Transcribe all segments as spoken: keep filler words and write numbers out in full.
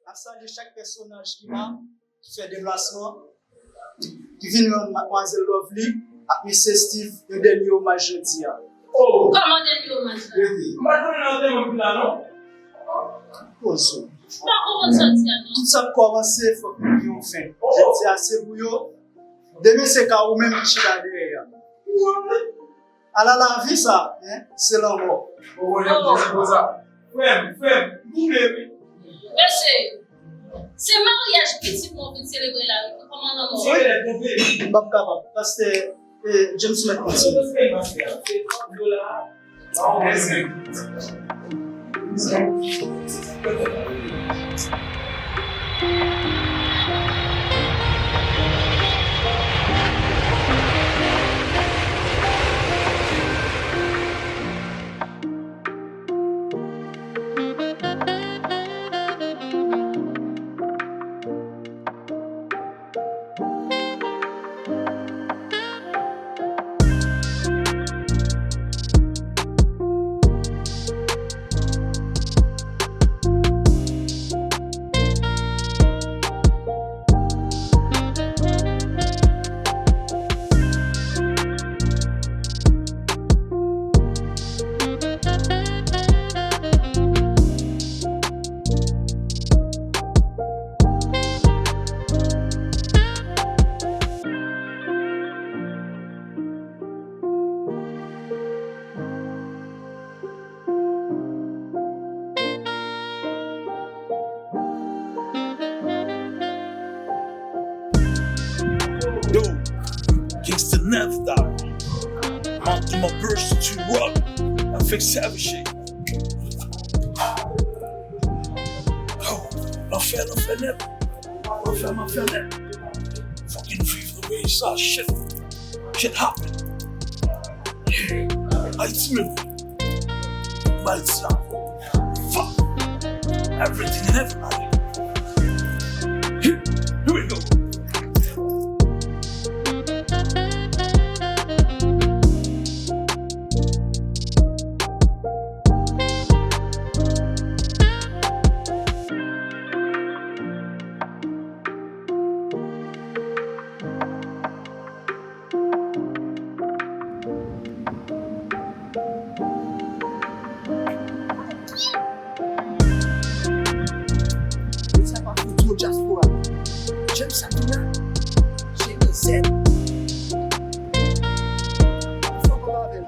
N ap salye chak pèsonaj ki la, ki fè deplasman, ki vin rann Madmwazèl Lovely ak Mesye Steve yon dènye omaj jodi a. Oh! Kòman dènye omaj la? M pa t konnen nan te mwen ki la, non. Poze w. M pa konprann sa w di a, non. Tout sa k kòmanse, fòk li gen yon fen. Jodi a, se pou yo. Demen, se ka ou menm ki chita dèyè a. Ala lavi sa, hein, se lanmò. Ou konnen, oh, se konsa. Frè m, frè m, m touble wi. Mesye, se maryaj pitit mwen w vin selebre la wi, kòman lanmò? M p ap kapab. Pastè, eh, James mèt kontinye. Yo, gangsta never die. Mount to my verse to rock. I fix savage shit. Yo, lanfè, lanfè nèt. Lanfè, lanfè nèt. Fucking vive the way sa, shit. Shit happen. Yeah. Ayiti menm. Bay di sa. Fuck. Everything and everybody. Here, here we go. Mesye ap afwonte yon dyaspora. James Sabina, J deux Z. Fò pa avè l.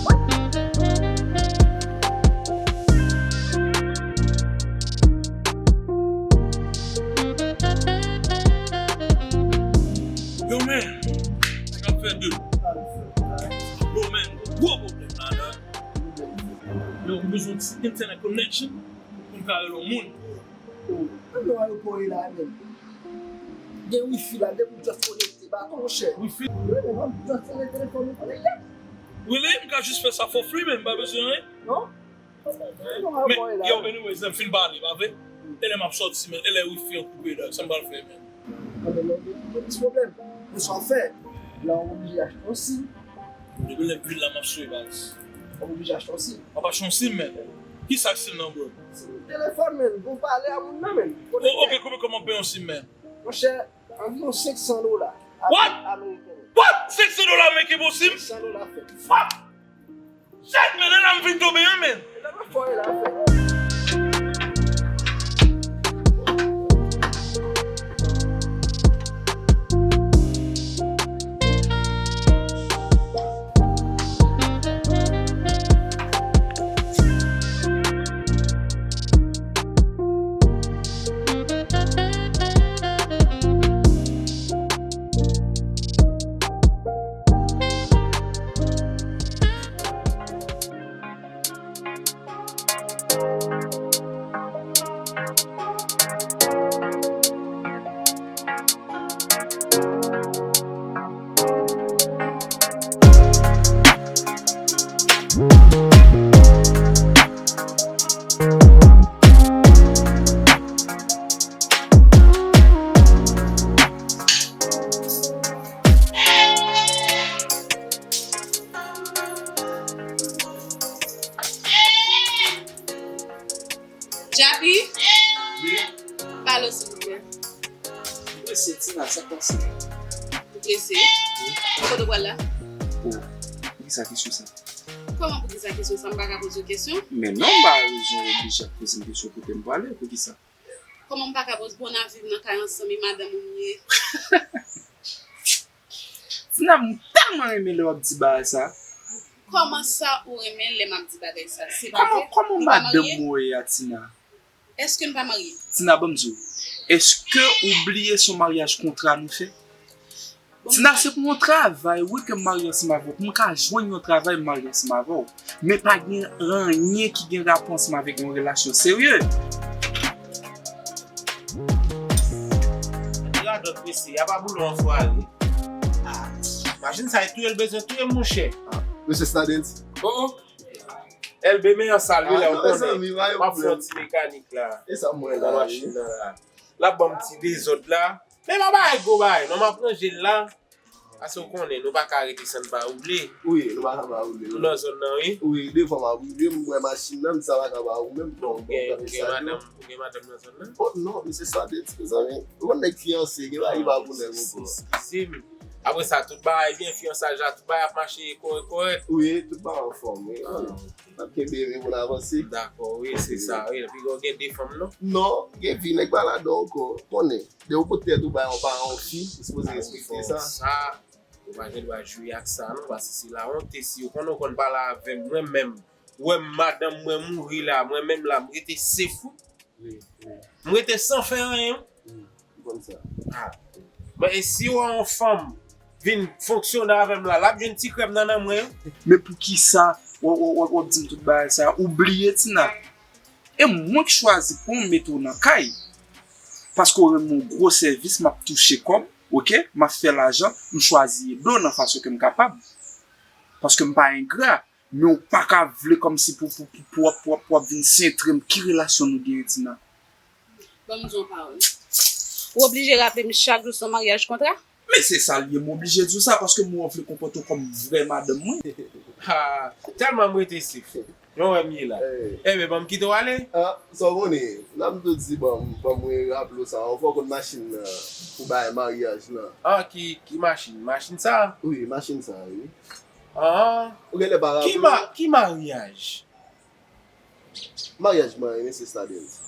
What? Yo, men, sa k ap fè de. Yo, men, gwo pwoblèm la, la. Yo, m bezwen ti internet connection pou m ka rele yon moun. Ann nan ayewopò ye la, men. Gen wifi la, depi w just konekte, baton, monchè. Wifi? Wi, men w ap just rele telefòn ou konekte. Really? M ka jis fè sa for free, men m pa bezwen anyen. Non? Men, yo, anyways, lè m fin pale, pa vre? E lè m ap sòti, men, e lè wifi an koupe, dòk, sa m pral fè, men? Anben, men, gen plis pwoblèm. Men sa w fè, la w oblije achte yon sim. Depi lè m vin la, m ap swe, baz. W oblije achte yon sim. M ap achte yon sim, men. Kisa k sim nan, bro? Sim telefòn, men. Pou w pale a moun nan, men. O, ok, kòman, kòman peye yon sim, men? Monchè, anviwon senk san dola. What? Ameriken. What? Senk san dola ameriken pou sim? Senk san dola fèt. Fuck! Shit, men, e la m vin tonbe an, men. E la m ap fò, e la m ap fò. Jackie? Wi. Alo, silvouplè. Mwen se Tina, sa k pase? Ou prese? Wi. Kote w pral la? Oh, poukisa kesyon sa? Kòman poukisa kesyon sa? M pa ka poze w kesyon? Men non, m pa bezwen oblije ap poze m kesyon kote m prale, poukisa? Kòman m pa ka poze, bon, n ap viv nan kay ansanm, e madanm ou m ye. Tina, m tèlman renmen lè w ap di bagay sa. Kòman sa ou renmen lè m ap di bagay sa? Se pa vre? Kòman, kòman madanm ou ye a, Tina? Èske n pa marye? Tina, ban m di w, èske ou bliye se yon maryaj kontra nou fè? Tina, se pou yon travay, wi, ke m marye ansanm avè w. Pou m ka jwenn yon travay, m marye ansanm avè w. Men pa gen anyen ki gen rapò ansanm avèk yon relasyon serye. Radòt, mesye, y ap boule anfwari. Ah, machin sa, e touye l bezwen touye, monchè. Mesye Stardens. Oh, oh. L B, men an sal wi la, ou konnen. M ap fè yon ti mekanik la. E sa m wè la, wi. Nan machin nan la. L ap ban m ti dezòd la. Men pa bagay gwo bagay non, m ap ranje l la. Paske ou konnen, nou pa ka rete san n pa woule. Wi, nou pa ka pa woule. Nou nan zòn nan, wi. Wi, devan m ap woule, m wè machin nan, m di sa pa ka pa ou menm, bon, bon, gen, gen madanm, ou gen madanm nan zòn nan? Oh, non, misye sa te di, mezanmi. Ou konn nèg fiyanse, gen bagay ki pa pou nèg ankò. Eskize m. Apre sa, tout bagay byen, fiyansaj la, tout bagay ap mache kòrèk, kòrèk. Wi, tout bagay anfòm, wi. Ah, ok. N ap kenbe men pou n avanse. Dakò, wi, se sa, wi. Epi gen de fanm, non? Non, gen vi, nèg pa ladan ankò. Konnen, depi ou pot tèt ou bay yon paran yon fi, ou sipoze respekte sa. Sa, ou pa gen dwa jwe ak sa, non, paske se lawonte. Si ou konn, ou konn pale avè m, mwen menm, ou wè m, madanm mwen mouri la, mwen menm la, m rete sefou. Wi, wi. M rete san fè anyen. Wi, m konn sa. Ah. Men e si w wè yon fanm vin fonksyone avè m la, l ap jwenn ti krèm nan nan mwen wi. Men poukisa w, w, w, w ap di m tout bagay sa? Ou bliye, Tina. E mwen k chwazi pran w mete w nan kay. Paske w rann mwen yon gwo sèvis, m ap touche kòb, oke? M ap fè lajan, m chwazi ede w nan fason ke m kapab. Paske m pa engra. Men ou pa ka vle kòmsi pou, pou, pou, pou w ap, pou w ap, pou w ap vin sentre m. Ki relasyon nou genyen, Tina? Ban m di w yon pawòl. Ou oblije raple m chak jou se yon maryaj kontra? Men se sa l ye, m oblije di w sa, paske m wè w vle konpòte w kòm vrè madanm mwen. Ha, tèlman m rete sif. Jan w wè m ye la. Hey. Enben, ban m kite w ale. Ah, sa w konnen, n ap tou di ban m, ban m raple w sa. Ou fò konn machin nan pou bay maryaj lan. Ah, ki, ki machin? Machin sa? Wi, machin sa, wi. Ah. Ou genlè pa raple w. Ki ma-, ki maryaj? Maryaj mwen, mesye Stardens.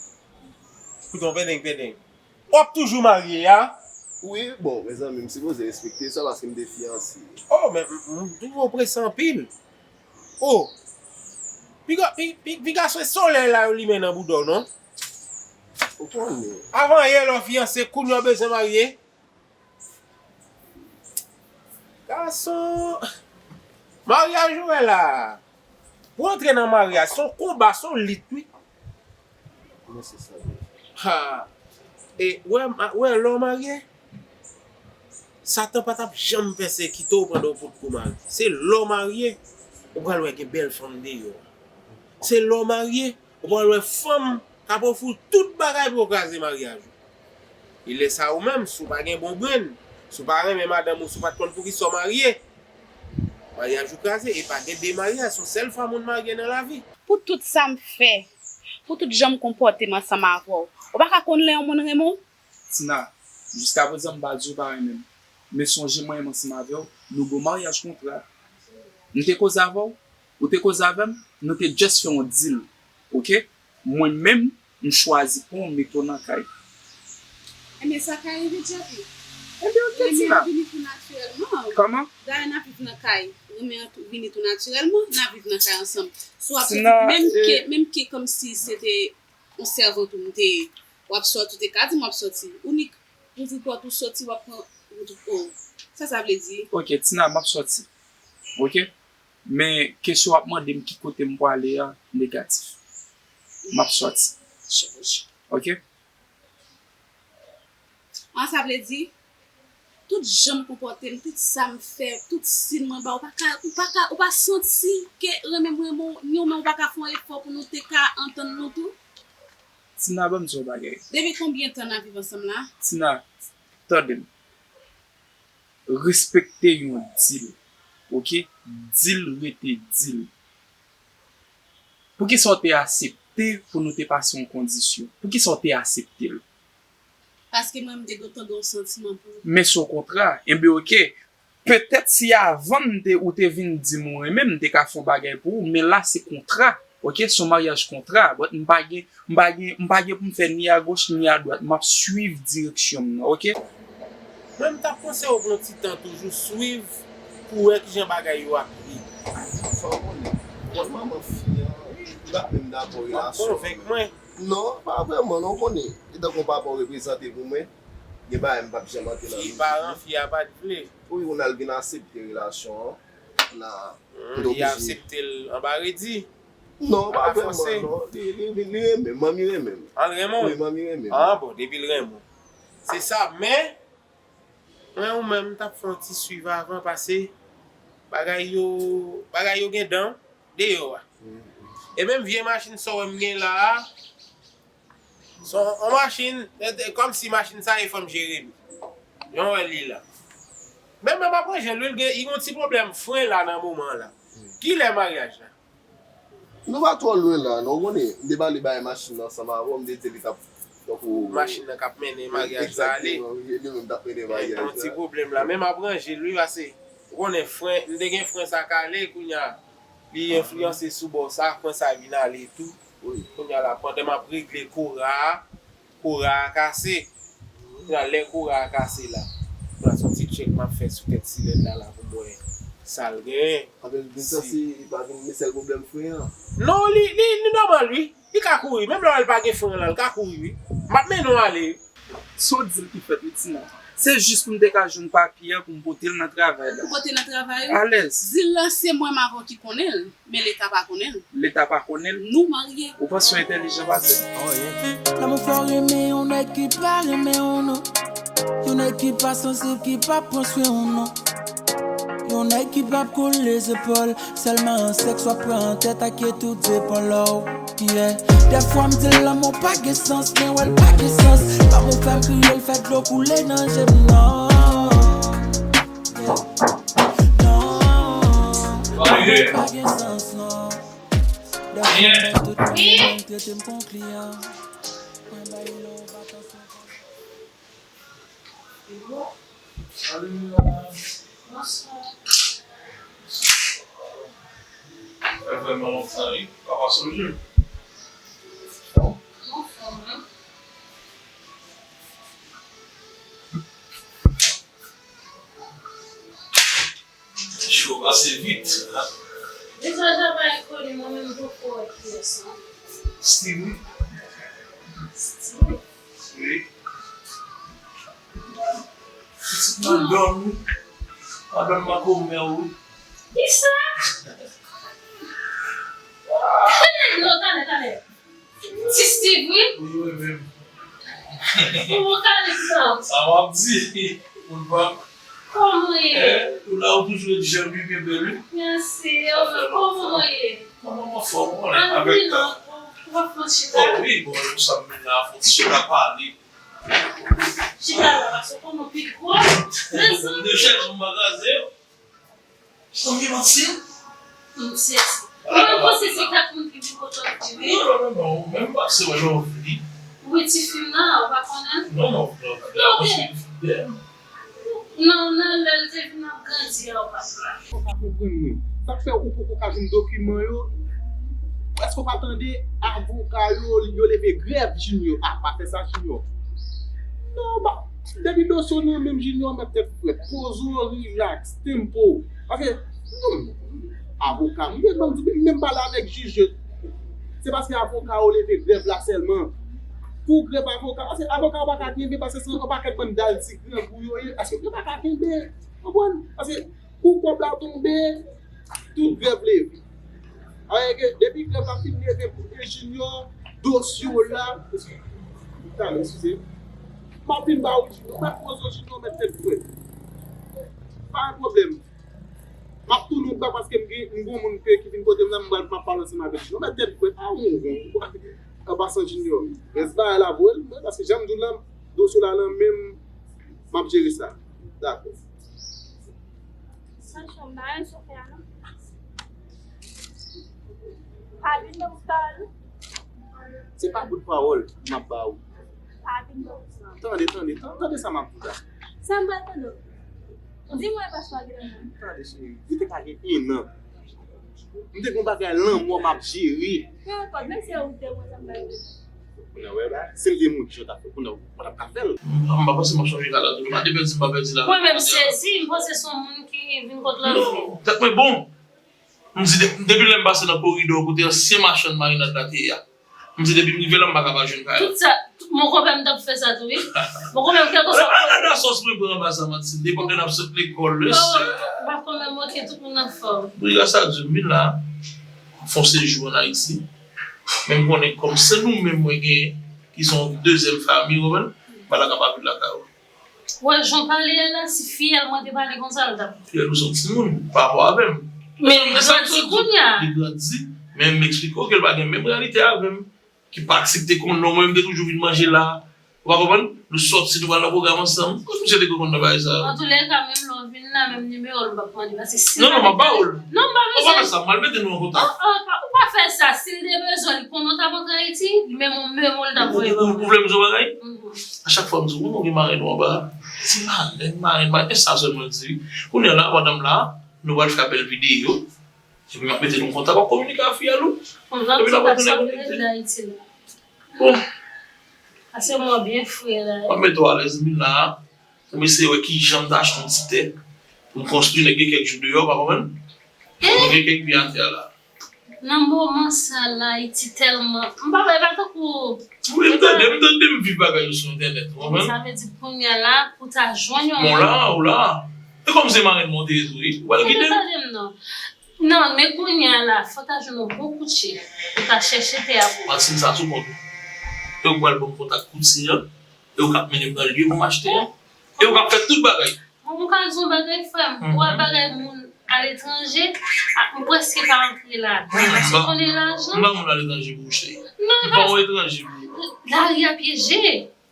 Koute yon pendeng, pendeng. W ap toujou marye a? Wi, bon, mezanmi, m sipoze respekte sa paske m te fiyanse. Oh, men m, m, m twouve w prese anpil. Oh. Piga, pi, pi, piga se solèy la yo limen nan bouda w, non? Ou konnen. Avan yè lè w fiyanse, kounye a w bezwen marye? Gason, maryaj ou wè la a, pou w antre nan maryaj, se yon konba, se yon lit, wi. Mesye Stardens. Ha! E, wè, ma-, wè, lè w marye, Satan pa t ap janm pèsekite w pandan w potko marye. Se lè w marye, ou pral wè gen bèl fanm deyò. Se lè w marye, ou pral wè fanm k ap ofri w tout bagay pou yo kraze maryaj ou. E lè sa a ou menm, si w pa gen bon grenn, si w pa renmen madanm ou, si w pa t konn poukisa w marye, maryaj ou kraze. E pa gen de maryaj, se yon sèl fwa moun marye nan lavi. Pou tout sa m fè, pou tout jan m konpòte m ansanm avè w, ou pa ka konn lè yon moun renmen w? Tina, jiskaprezan m pa di w pa renmen m. Men sonje mwen menm ansanm avè w, nou gen yon maryaj kontra. M te koze avè w, ou te koze avè m, nou te just fè yon deal. Oke? Mwen menm, m chwazi pran w mete w nan kay. Enben, sa ka rive, Djapi. Enben, oke, Tina. Renmen an vini tou natirèlman. Kòman? Dayè, n ap viv nan kay. Renmen an tou, vini tou natirèlman, n ap viv nan kay ansanm. Si w ap soti, menm ke, menm ke kòmsi se te yon sèvant ou m te ye, w ap soti, ou te ka di m w ap soti. Ou nik ouvri pòt ou soti, w ap pran wout ou. Sa sa vle di? Oke, Tina, m ap soti. Oke? Men kesyon w ap mande m ki kote m prale a, negatif. M ap soti. Chanje. Oke? An, sa vle di, tout jan m konpòte m, tout sa m fè, tout siy mwen ba w, ou pa ka, ou pa ka, ou pa santi ke renmen m renmen w, ni w menm ou pa ka fè yon efò pou nou te ka antann nou tou? Tina, ban m di w yon bagay. Depi konbyen tan n ap viv ansanm la? Tina, tande m. Respekte yon deal, oke? Deal rete deal. Poukisa w te aksepte pou nou te pase yon kondisyon? Poukisa w te aksepte l? Paske mwen, m te gentan gen yon santiman pou ou. Men se yon kontra. Enben, oke. Petèt si avan m te, ou te vin di m ou renmen m, m te ka fè yon bagay pou ou, men la se kontra. Oke, se yon maryaj kontra. But m pa gen, m pa gen, m pa gen pou m fè ni agoch ni adwat. M ap swiv direksyon m nan, oke? Mwen, m t ap panse w pran ti tan toujou swiv pou wè kijan bagay yo ap ye. Sa w konnen, kòd manman fi an, li pa menm dakò relasyon an. Konvenk mwen. Non, pa vrèman, non, w konnen. E tankou papa w reprezante pou mwen, gen bagay m p ap janm antre nan mizik li. Fi paran fi a pa t vle. Wi, Ronald vin aksepte relasyon an. La, hmm, li aksepte l anba redi. Non, pa vrèman, non. Li, li, li, li renmen m, manmi renmen m. An renmen w? Wi, manmi renmen m. An bon, depi l renmen w. Se sa, men, mwen ou menm, m t ap fè yon ti swiv avan, pase bagay yo, bagay yo gen dan deyò a. E menm vye machin sa w wè m gen la a, se yon, yon machin, e, e, kòmsi machin sa e fanm Jeremi. Jan w wè li la. Men, men m ap ranje l, wi, l gen, li gen yon ti pwoblèm fren la nan moman an la. Kilè maryaj la? Nou pa twò lwen la, non, w konnen, m te pale bagay machin nan ansanm avè w, m te di li t ap, tankou, machin nan k ap mennen maryaj la ale. Egzakteman, wi, li menm t ap mennen maryaj la. Gen yon ti pwoblèm la, men m ap ranje l, wi, pase, ou konnen, fren, m te gen fren sa k ale, kounye a, li enfliyanse sou bò sa, fren sa vin ale tou. Wi. Kounye a la, pandan m ap regle kora a, kora a kase. Kounye a, lè kora a kase la, kounye a, se yon ti tchèk m ap fè sou tèt silèn la, la, pou m wè sa l genyen. Anben, gen sansi li pa vin, men sèl pwoblèm fren an. Non, li, li, li nòmal, wi. Li ka kouri. Menm lè w wè l pa gen fren la, l ka kouri, wi. M ap mennen w ale, wi. Sa w di m ki fèt, wi, Tina? Se jis pou m te ka jwenn papye an pou m pote l nan travay la. Pou pote nan travay ou? Alèz. Di l lan se mwen m avè w ki konnen l, men Leta pa konnen l. Leta pa konnen l? Nou marye. Ou panse w entèlijan pase m? Lanmou fè w renmen yon nèg ki pa renmen w, non. Yon nèg ki pa sansib, ki pa pran swen w, non. Yon nèg ki p ap kole zepòl, sèlman sèks w ap pran an tèt ak tout depan lè w, yeah. Dèfwa m di l lanmou pa gen sans, men wè l pa gen sans. Lanmou fè m kriye, l fè dlo koule nan je m, non. Non. Lanmou pa gen sans, non. Dèfwa m fè tout mwen menm trete m kon kliyan. Mwen bay love, atansyon. Salut, madame. Bonswa. Sa fè vrèman lontan, wi. Papa sonje m. Anfòm, wi. Jou pase vit. Deja, Java e koni, mwen menm poko wè kiyès, non. Steve, wi. Steve? Wi. Pitit madanm, wi. Madanm makomè, wi. Kisa? Talè, talè, talè. Ti Steve, wi. Wi, wi, menm. Kòman w kale sa? Sa w ap di? Moun pa. Kòman w ye? Eh, ou la, ou toujou ret jèn, wi, byen bèl, wi. Mèsi, kòman w ye? Kòman w anfòm, ou konnen, avèk tan. Ou pa pran chita? Oh, wi, bon, pou sa, m vin la, fon ti chita pale. Chita la, paske kòman pi gwo? Mezanmi. De chèz, m pa kraze yo. Sanble manti. Manti. Mwen panse se kat moun ki pi kontan ki wi. Non, non, non, non, ou menm pase wè lè w vini. Wi, ti fi m nan, ou pa konnen? Non, non, non, non, non, non, lè l te vin ap grandi a, ou pa t la. Ou pa konprann mwen. Sa k fè ou poko ka jwenn dokiman yo? Èske ou pa tande avoka yo, yo leve grèv Junior? Ah, pa fè sa Junior. Non, pa. Depi dosye w nan men m Junior, mèt tèt frèt. Poze w, relax, tempo. Paske, non, avoka, m te ban m di, m menm pale avèk jij yo. Se paske avoka yo leve grèv la sèlman. Pou grèv avoka, paske avoka yo pa ka kenbe, paske se yon pakèt bann dal ti grangou yo ye, paske yo pa ka kenbe, konprann? Paske kou kòb la tonbe, tout grèv leve. Alòske depi grèv la fin leve pou de Junior, dosye w la, talè, eskize, m ap vin ba ou Junior, mèt poze w Junior, mèt tèt frèt. Pa gen pwoblèm. M ap tounen w bak paske m gen, m gen yon moun ke, ki vin kote m la, m pral, m ap pale ansanm avèk li. Non, mèt tèt frèt, pa wonwon. An pasan Junior, rès bagay la voye l, mwen, paske jan m di w la, dosye w la nan men m, m ap jere sa. Dakò. Sa chanm nan, sa fè a non. Pa vin nan bout pawòl. Se pa bout pawòl m ap ba ou. Tande, tande, tande, tande sa m ap di w la. Sa m pral tande w? Di mwen paspò a gen nan men w. Tande, cheri, li te ka gen en an. M te gen yon bagay lanmò m ap jere. Peu importe, menm si se ou ki te mwen, sa m pral di. Kounye a, wè, ba, si m te moun ki jan ta fè, kounye a, ou pa t ap ka fè l. M pa panse m ap chanje kay la toujou. Pa te pèdi, m pa pèdi la. Mwen menm sezi, m panse se yon moun ki vin kont lòt li. Non, tèt mwen bon. M di, de- depi lè m pase nan koridò kote ansyen machann marinad la te ye a, m di, depi m rive la, m pa ka pa jwenn kay la. Tout sa, tout, mon konpè m t ap fè sa tou, wi. Mon konpè m, kèlkeswa. Ala, ala sòs mwen pran anba sa, Matilde, pandan n ap sot lekòl, mesye. M pa konpè m, ok, tout moun anfòm. Wi, gras a Dye, m vin la. Fè yon sejou ann Ayiti. Men m konnen kòm se nou menm mwen genyen, ki se yon dezyèm fanmi, ou konprann? M pa ta ka pa vin lakay ou. Wè, jan w pale a la, si fiyèl mwen te pale konsa, l t ap. Fiyèl ou se yon timoun pa rapò avè m. Men li grandi kounye a. Li grandi, men m eksplike w ke l pa gen menm reyalite avè m. Ki pa aksepte konnen mwen, m te toujou vin manje la. Ou pa konprann? Nou sòti, nou pral nan pwogram ansanm. Kot misye te konn nan bagay sa yo? Antoulèka, menm lè w vin la, menm nimewo l m p ap mande, paske si l pa te. Non, non, m ap ba w l. Non, m pa bezwen. Ou pa fè sa, m pral mete nou an kontak. Oh, oh, pa- ou pa fè sa. Si l te bezwen, li konnen w t ap antre Ayiti, li menm, menm ou l t ap voye ban mwen. Ou vle m di w bagay? Mhm. A chak fwa m di w, ou gen marenn ou anba. Ti marenn, marenn, marenn. E sa sèlman l di. Kounye a la, pandan m la, nou pral fè bèl videyo. Epi m ap mete nou kontak, w ap kominike ak fiyèl ou. Epi n ap retounen kominike. Bon. Paske mwen byen fre la. M ap mete w alèz, m vin la. M eseye wè kijan m ta achte yon ti tè. Pou m konstwi, nèg gen kèk jou deyò, pa konprann? Mwen gen kèk byen atè a la. Nan moman sa la, Ayiti tèlman. M pa wè, e pa tankou. Wi, m tande, m tande m viv bagay yo sou entènèt, ou konprann? Sa vle di kounye a la, pou ta jwenn yon. Bon, la, ou la. E kòm se marenn mwen te ye tou, wi. Ou pral kite m? Tande m non. Non, men kounye a la, fò ta jwenn yon bon koutye pou ta chèche tè a pou. Matin sa sou kont ou. E ou pral ban m kontak koutye a. E ou k ap mennen m nan lye pou m achte a. E ou k ap fè tout bagay. Bon, m ka di yon bagay, frè m. Ou wè bagay moun aletranje, a, m prèske pa antre ladan. Paske ou konnen lajan. M pa moun aletranje pou ou, cheri. Non, e pa. M pa yon etranje pou ou. Lari a pyeje.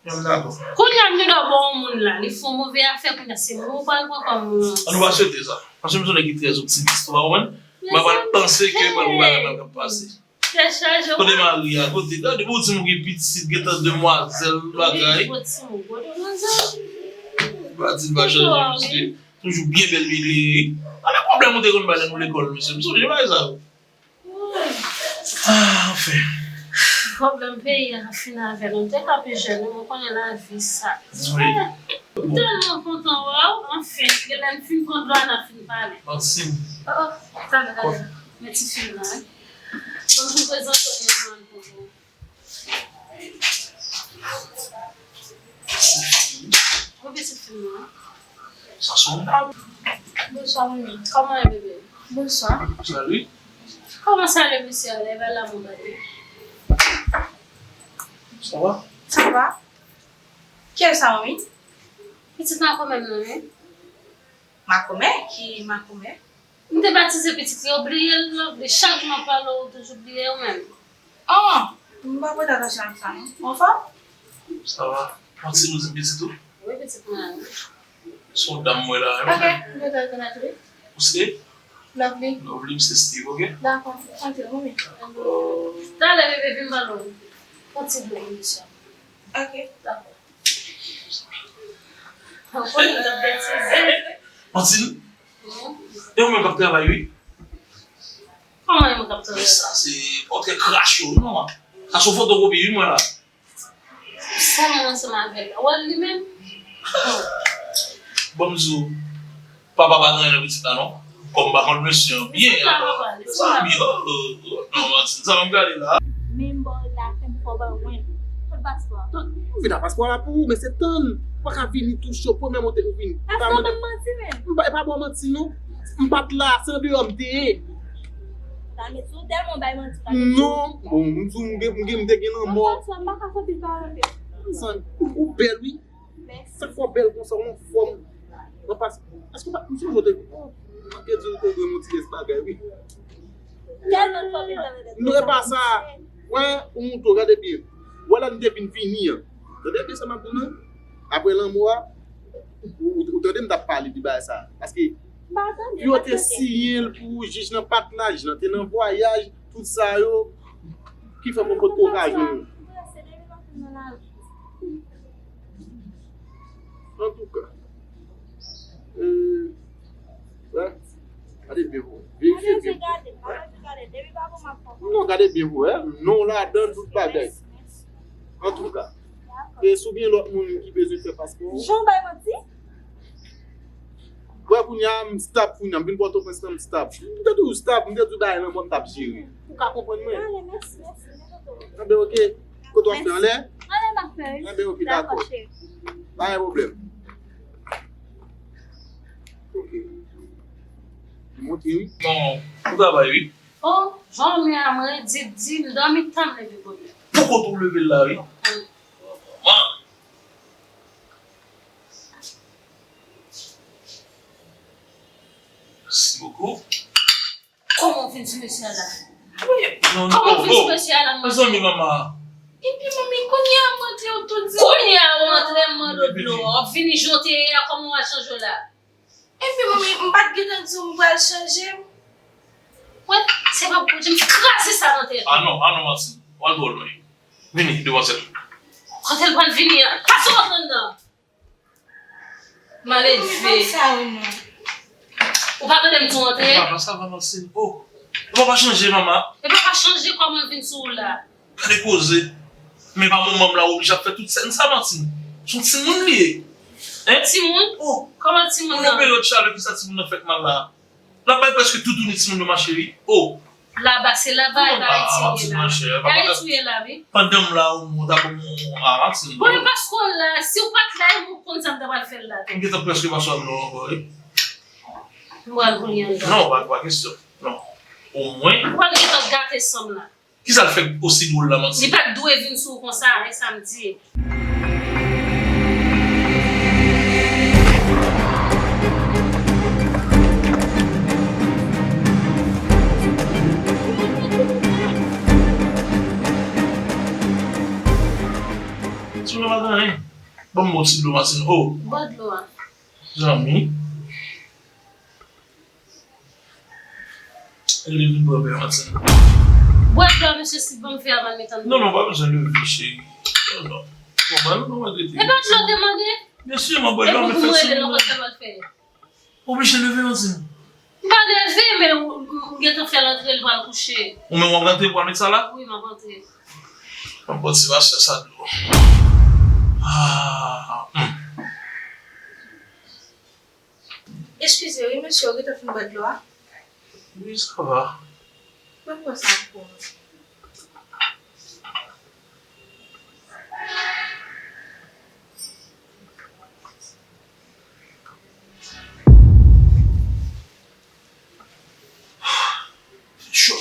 Kounye a, m gen dwa ba w moun la, li fè yon move afè, kounye a, se mwen ou pral pran kòm. An nou pa swete sa. Paske m se yon nèg ki trè optimis, ou pa konprann? M pa pral panse ke pral gen bagay mal k ap pase. Tèt chaje. Kote mari a, kote, gade, bon, ti moun gen pitit, gentan demwazèl, bagay. Wi, gwo ti moun, gwo demwazèl. Pa di l pa chanje, mesye. Toujou byen bèl, byen klere. Ann pwoblèm ou te konn bay lè nou lekòl, mesye. M sonje bagay sa yo. Ah, anfen. Pwoblèm peyi a fin avè nou. M te ka pi jèn, wi, mwen konnen lavi sa. Wi. M tèlman kontan wè w, anfen, genlè n fin konn lwa n ap fin pale. Maxime. Oh, oh, talè, talè. Men ti fi m nan, wi. Bon, m prezante w yon moun pou ou. Ou pitit fi m nan. Sa se yon dam. Bonswa, manmi. Kòman w ye, bebe? Bonswa. Salut. Kòman sa ye, mesye a? Lè bay lanmou gade. Ça va? Ça va. Kiyès sa, manmi? Pitit makomè m nan, wi. Makomè? Ki makomè? M te batize pitit li, ou bliye l, Lovely. Chak jou m ap pale w, ou toujou bliye ou menm. Oh, m pa prete atansyon ak sa, non. Ou anfòm? Ça va. Maxime, ou di pitit ou? Wi, pitit mwen an, wi. Se yon dam m wè la, wi. Ok, m gentan rekonèt ou, wi. Ou se? Lovely. Lovely, m se Steve, ok? Dakò, antre, manmi. Dakò. Talè, bebe, vin pale w. Yon ti dlo pou mesye a. Ok. Dakò. Ou konnen l ap betize. Maxime, E ou menm k ap travay, wi. Kòman e mwen k ap travay? Sa se pòtrè krache w, non. Sa se yon fotokopi, wi, mwen la. Sèlman ansanm avè l la. Ou wè l li menm? Bon, m di w, papa pa gen anyen nan pitit la, non. Kòm m pa konn mesye an byen, sa byen. Oh, oh, oh, non, Maxime, sa menm gade la. Men m ba w la, fè m fò ba mwen. Kot paspò a? Tann, m vin ak paspò a la pou ou, men se tann. Ou pa ka vini touche w, premye moute ou vini. Paspò ban m manti, men. M pa, e pa ba w manti, non. M pa t la, se andeyò m te ye. Sa met sou tèlman w bay manti, pa gen. Non, bon, m di w, m gen, m gen, m te gen lanmò. Paspò a, m pa ka fè pil pale. Ou bèl, wi. Mèsi. Sa k fè w bèl konsa, ou anfòm. Nan pas, èske w pa, m sonje w te, oh, manke di w te dwe yon ti rès bagay, wi. Tèlman fò m nan tèt. Non, e pa sa. Wè, ou monte, gade byen. Wè la nou te vin vini an. Tande byen sa m ap di w nan. Apre lanmò a, ou, ou, ou tande m t ap pale de bagay sa. Paske pou yo te siyen l pou jij nan pa t la, jij nan te nan vwayaj, tout sa yo, ki fè mwen potko ka jwenn ou. M prese depi maten nan lari. Gade byen pou wè, non w ladan l, tout bagay. Antouka, e si w gen lòt moun ki bezwen fè paspò, jan w bay manti? Wè kounye a, m stab kounye a, m vin Pòtoprens la, m stab. M te toujou stab, m te di w bagay lan bon, m t ap jere. Ou ka konprann mwen? Ale, mèsi, mèsi, mèsi. Anben, oke. Kote w ap fè anlè? Anlè m ap fè, wi. Anben, oke, dakò. Pa gen pwoblèm. Oke. Monte, wi. Bon, bon travay, wi. Oh, jan w ye a, mwen redi, di, m dòmi tan, m leve kounye a. Poko tou leve l la, wi. Manman. Mèsi bokou. Kòman w vin sou mesye a la? Wi, non, kòman w vin sou mesye a la, mezanmi, manman. Epi, manmi, kounye a, mwen te oto di. Kounye a, w antre, m mande w dlo. W ap vini jan w te ye a, kòman w al chanje w la? Epi, manmi, m pa t gentan di w m pral chanje m. Wè, se pa pou Bondye, m kraze sa nan tèt ou. Ah non, ah non, Martine. W al twò lwen. Vini, demwazèl. Kote l pral vini an? Pase w antre anndan. Maledve. Sa ou non. Ou pa tande m di w antre? Papa, sa va, Martine. Oh, papa chanje, manman. E papa chanje kòman l vin sou ou la? Gade koze. Men pa manman m la oblije ap fè tout sèn sa, Martine. Se yon timoun li ye. Hein? Timoun? Oh. Kòman timoun nan? Yon peryòd chalè, kisa timoun nan fèk mal la? L ap bay prèske toutouni timoun yo, ma chérie. Oh. Laba, se laba, e pa Ayiti ou ye la. E Ayiti ou ye la, wi. Pandan m la, ou mwen ta ban m yon, ah, Martine. Bon, e paske w la, si w pa t la, e mwen konn sa m ta pral fè l la tou. M gentan prèske pa swa dlo ankò, wi. M pral kounye a. Non, pa, pa kesyon. Non. Omwen. Ou pral gentan gate san m la. Kisa l fè osi dwòl la, Martine? Li pa t dwe vin sou ou konsa, e sa m di. Ti mwen pa gen anyen. Ban m yon ti dlo, Martine. Oh. Bwè dlo a. Zanmi. Leve, bwè, bwè, Martine. Bwè dlo, mesye, si bon, m fè a, pa met anndan. Non, non, pa bezwen leve, cheri. Non, non. Bon, ba nou, nou mande. E pa dlo te mande? Byen si, mwen bwè dlo, men fè ti moun. Oblije leve, Martine. M pa leve, men ou, ou, ou gentan fè l antre, l pral kouche. Ou menm w ap rantre, w ap met sa la? Wi, m ap rantre. Mwen bwè ti vasè sa dlo. Ah, hmm. Eskize wi, mesye, ou gentan fin bwè dlo a? Wi, sa va. Ban m bwè sa pou ou. Cho.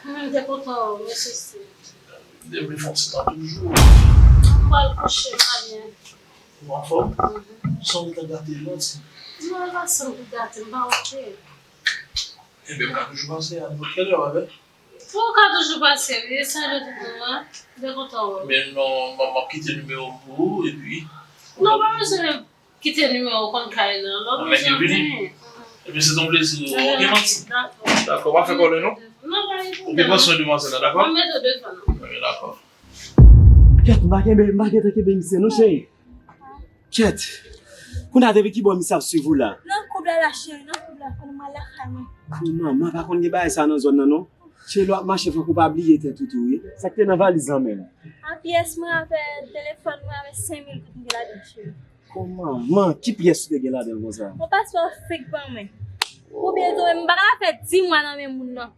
Mwen te kontan wè w, mesye Steve. M te vle fè yon ti tan toujou. M pral kouche, m pa byen. Ou anfòm? Mhm. San w te gate m, non, ti. Non, e pa san w te gate m, m pa oke. Ebyen, m ka toujou pase a nenpòt kèlè, pa vre? Ou ka toujou pase, wi, e salye tout moun, wi. M te kontan wè w. Men non, m, m ap kite nimewo m pou ou, epi. Non, pa bezwen kite nimewo w konn kay lan, lè w bezwen vini. Ebyen, se ton plezi, ok, Martine? Dakò. Dakò, pa fè kòlè, non? Non, pa gen pwoblèm. Ok, pran swen demwazèl la, dakò? Mwen mete w devan, non? Ok, dakò. Kèt, m pa kenbe, m pa gentan kenbe misye, non, cheri. Kèt. Kounye a, depi ki bò misye ap swiv ou la? Nan koub la, la, cheri, nan koub la, fò nou al lakay mwen. Kòman, m pa konn gen bagay sa nan zòn nan, non. Cheri, lè w ap mache, fòk ou pa bliye tèt ou tou, wi. Sa k te nan valiz lan menm? A pyès mwen avè telefòn mwen avè senk mil goud m gen ladan l, cheri. Kòman? Man, ki pyès ou te gen ladan l konsa? Yon paspò fake ban mwen. Ou byen tou, m pa ka fè di mwa nan men moun nan.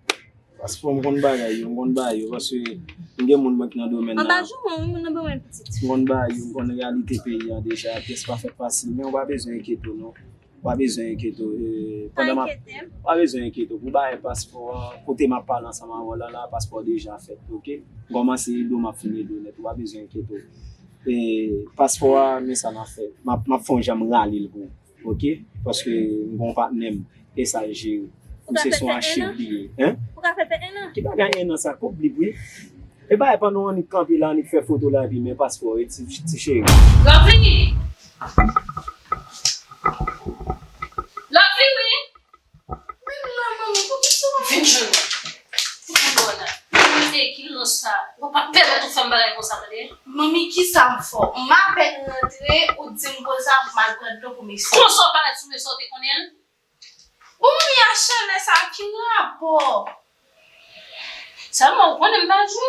Paspò m konn bagay yo, m konn bagay yo, paske m gen moun mwen ki nan domèn nan. Anba jou mwen, wi, moun nan ban mwen pitit. M konn bagay yo, m konn reyalite peyi an deja, pyès pa fèt fasil, men ou pa bezwen enkyete w, non. Ou pa bezwen enkyete w, e, pandan m ap, ou pa bezwen enkyete w. Pou bagay paspò an, kote m ap pale ansanm avè w la, la, paspò deja fèt, oke? M kòmanse ede w, m ap fin ede w nèt, ou pa bezwen enkyete w. E, paspò a, men sa n ap fè. M ap, m ap fè yon jan m rale l pou ou, oke? Paske m gen yon patnè m, e sa l jere. Misye se yon achte bliye. Hein? Ou ka fè fè en an? Ki bagay en an sa? Koup li, wi. E bagay pandan w annik kanpe la, annik fè foto la, epi men paspò, e ti, ti cheri. Lovely! Lovely, wi! Vin la, manmi, poukisa w ap vin jwenn mwen? Poukisa w la? Se ki lòs sa? Ou pa pèmèt ou fè m bagay konsa, tande? Manmi, kisa m fè w? M apèn rantre, ou di m konsa, m al pran dlo pou mesye. Konsa w parèt sou mesye w te konnen l? Bon, manmi, achanè sa ki rapò? Sèlman, ou konnen m pa jwe.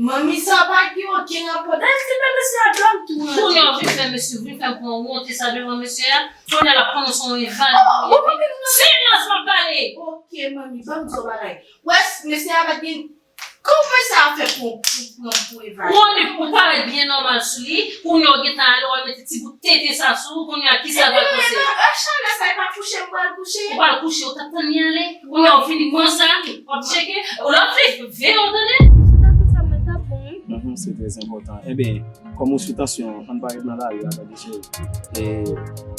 Manmi, sa pa gen okenn rapò. Dayè, se menm mesye a dòmi tou. Kounye a, w vin fè mesye, w vin fè m pran wont sa devan mesye a. Kounye a, l ap pran nou sou yon eval. Oh, oh, manmi, non. Silans, m ap pale. Ok, manmi, ban m di w bagay. Wè, mesye a pa t gen Kòman sa ap fè pou, pou pran m pou Eva? Konnen pou parèt byen nòmal sou li, kounye a w gentan ale, w al mete ti bout tete sa sou ou, kounye a kisa l pral panse? Epi, e chanèl sa, e pa kouche m pral kouche? Ou pral kouche, ou t ap tann li ale? Kounye a w fini pran sa, w ap tcheke, ou l ap veye w, tande? Si w ta fè sa, mwen t ap bon, wi. Mhm, se trè enpòtan. Eben, Kòm ou sou tansyon, ann pa ret nan lari a, tande cheri. E,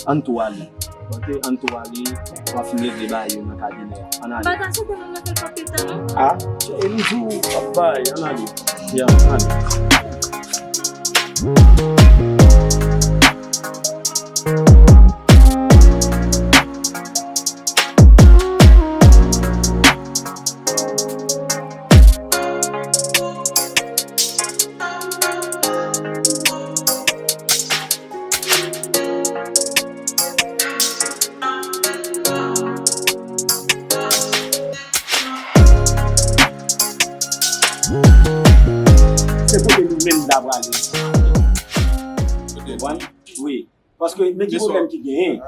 ann tou ale. Ok, ann tou ale, w a fin regle bagay yo nan kabinè a. Ann ale. Pa ta sou pran nan fè l pa peta, non? A, cheri, m di w, w ap bay, ann ale. Ya, ann ale. Se kote nou menm ta prale. Ou konprann? Wi. Paske men ki pwoblèm ki genyen.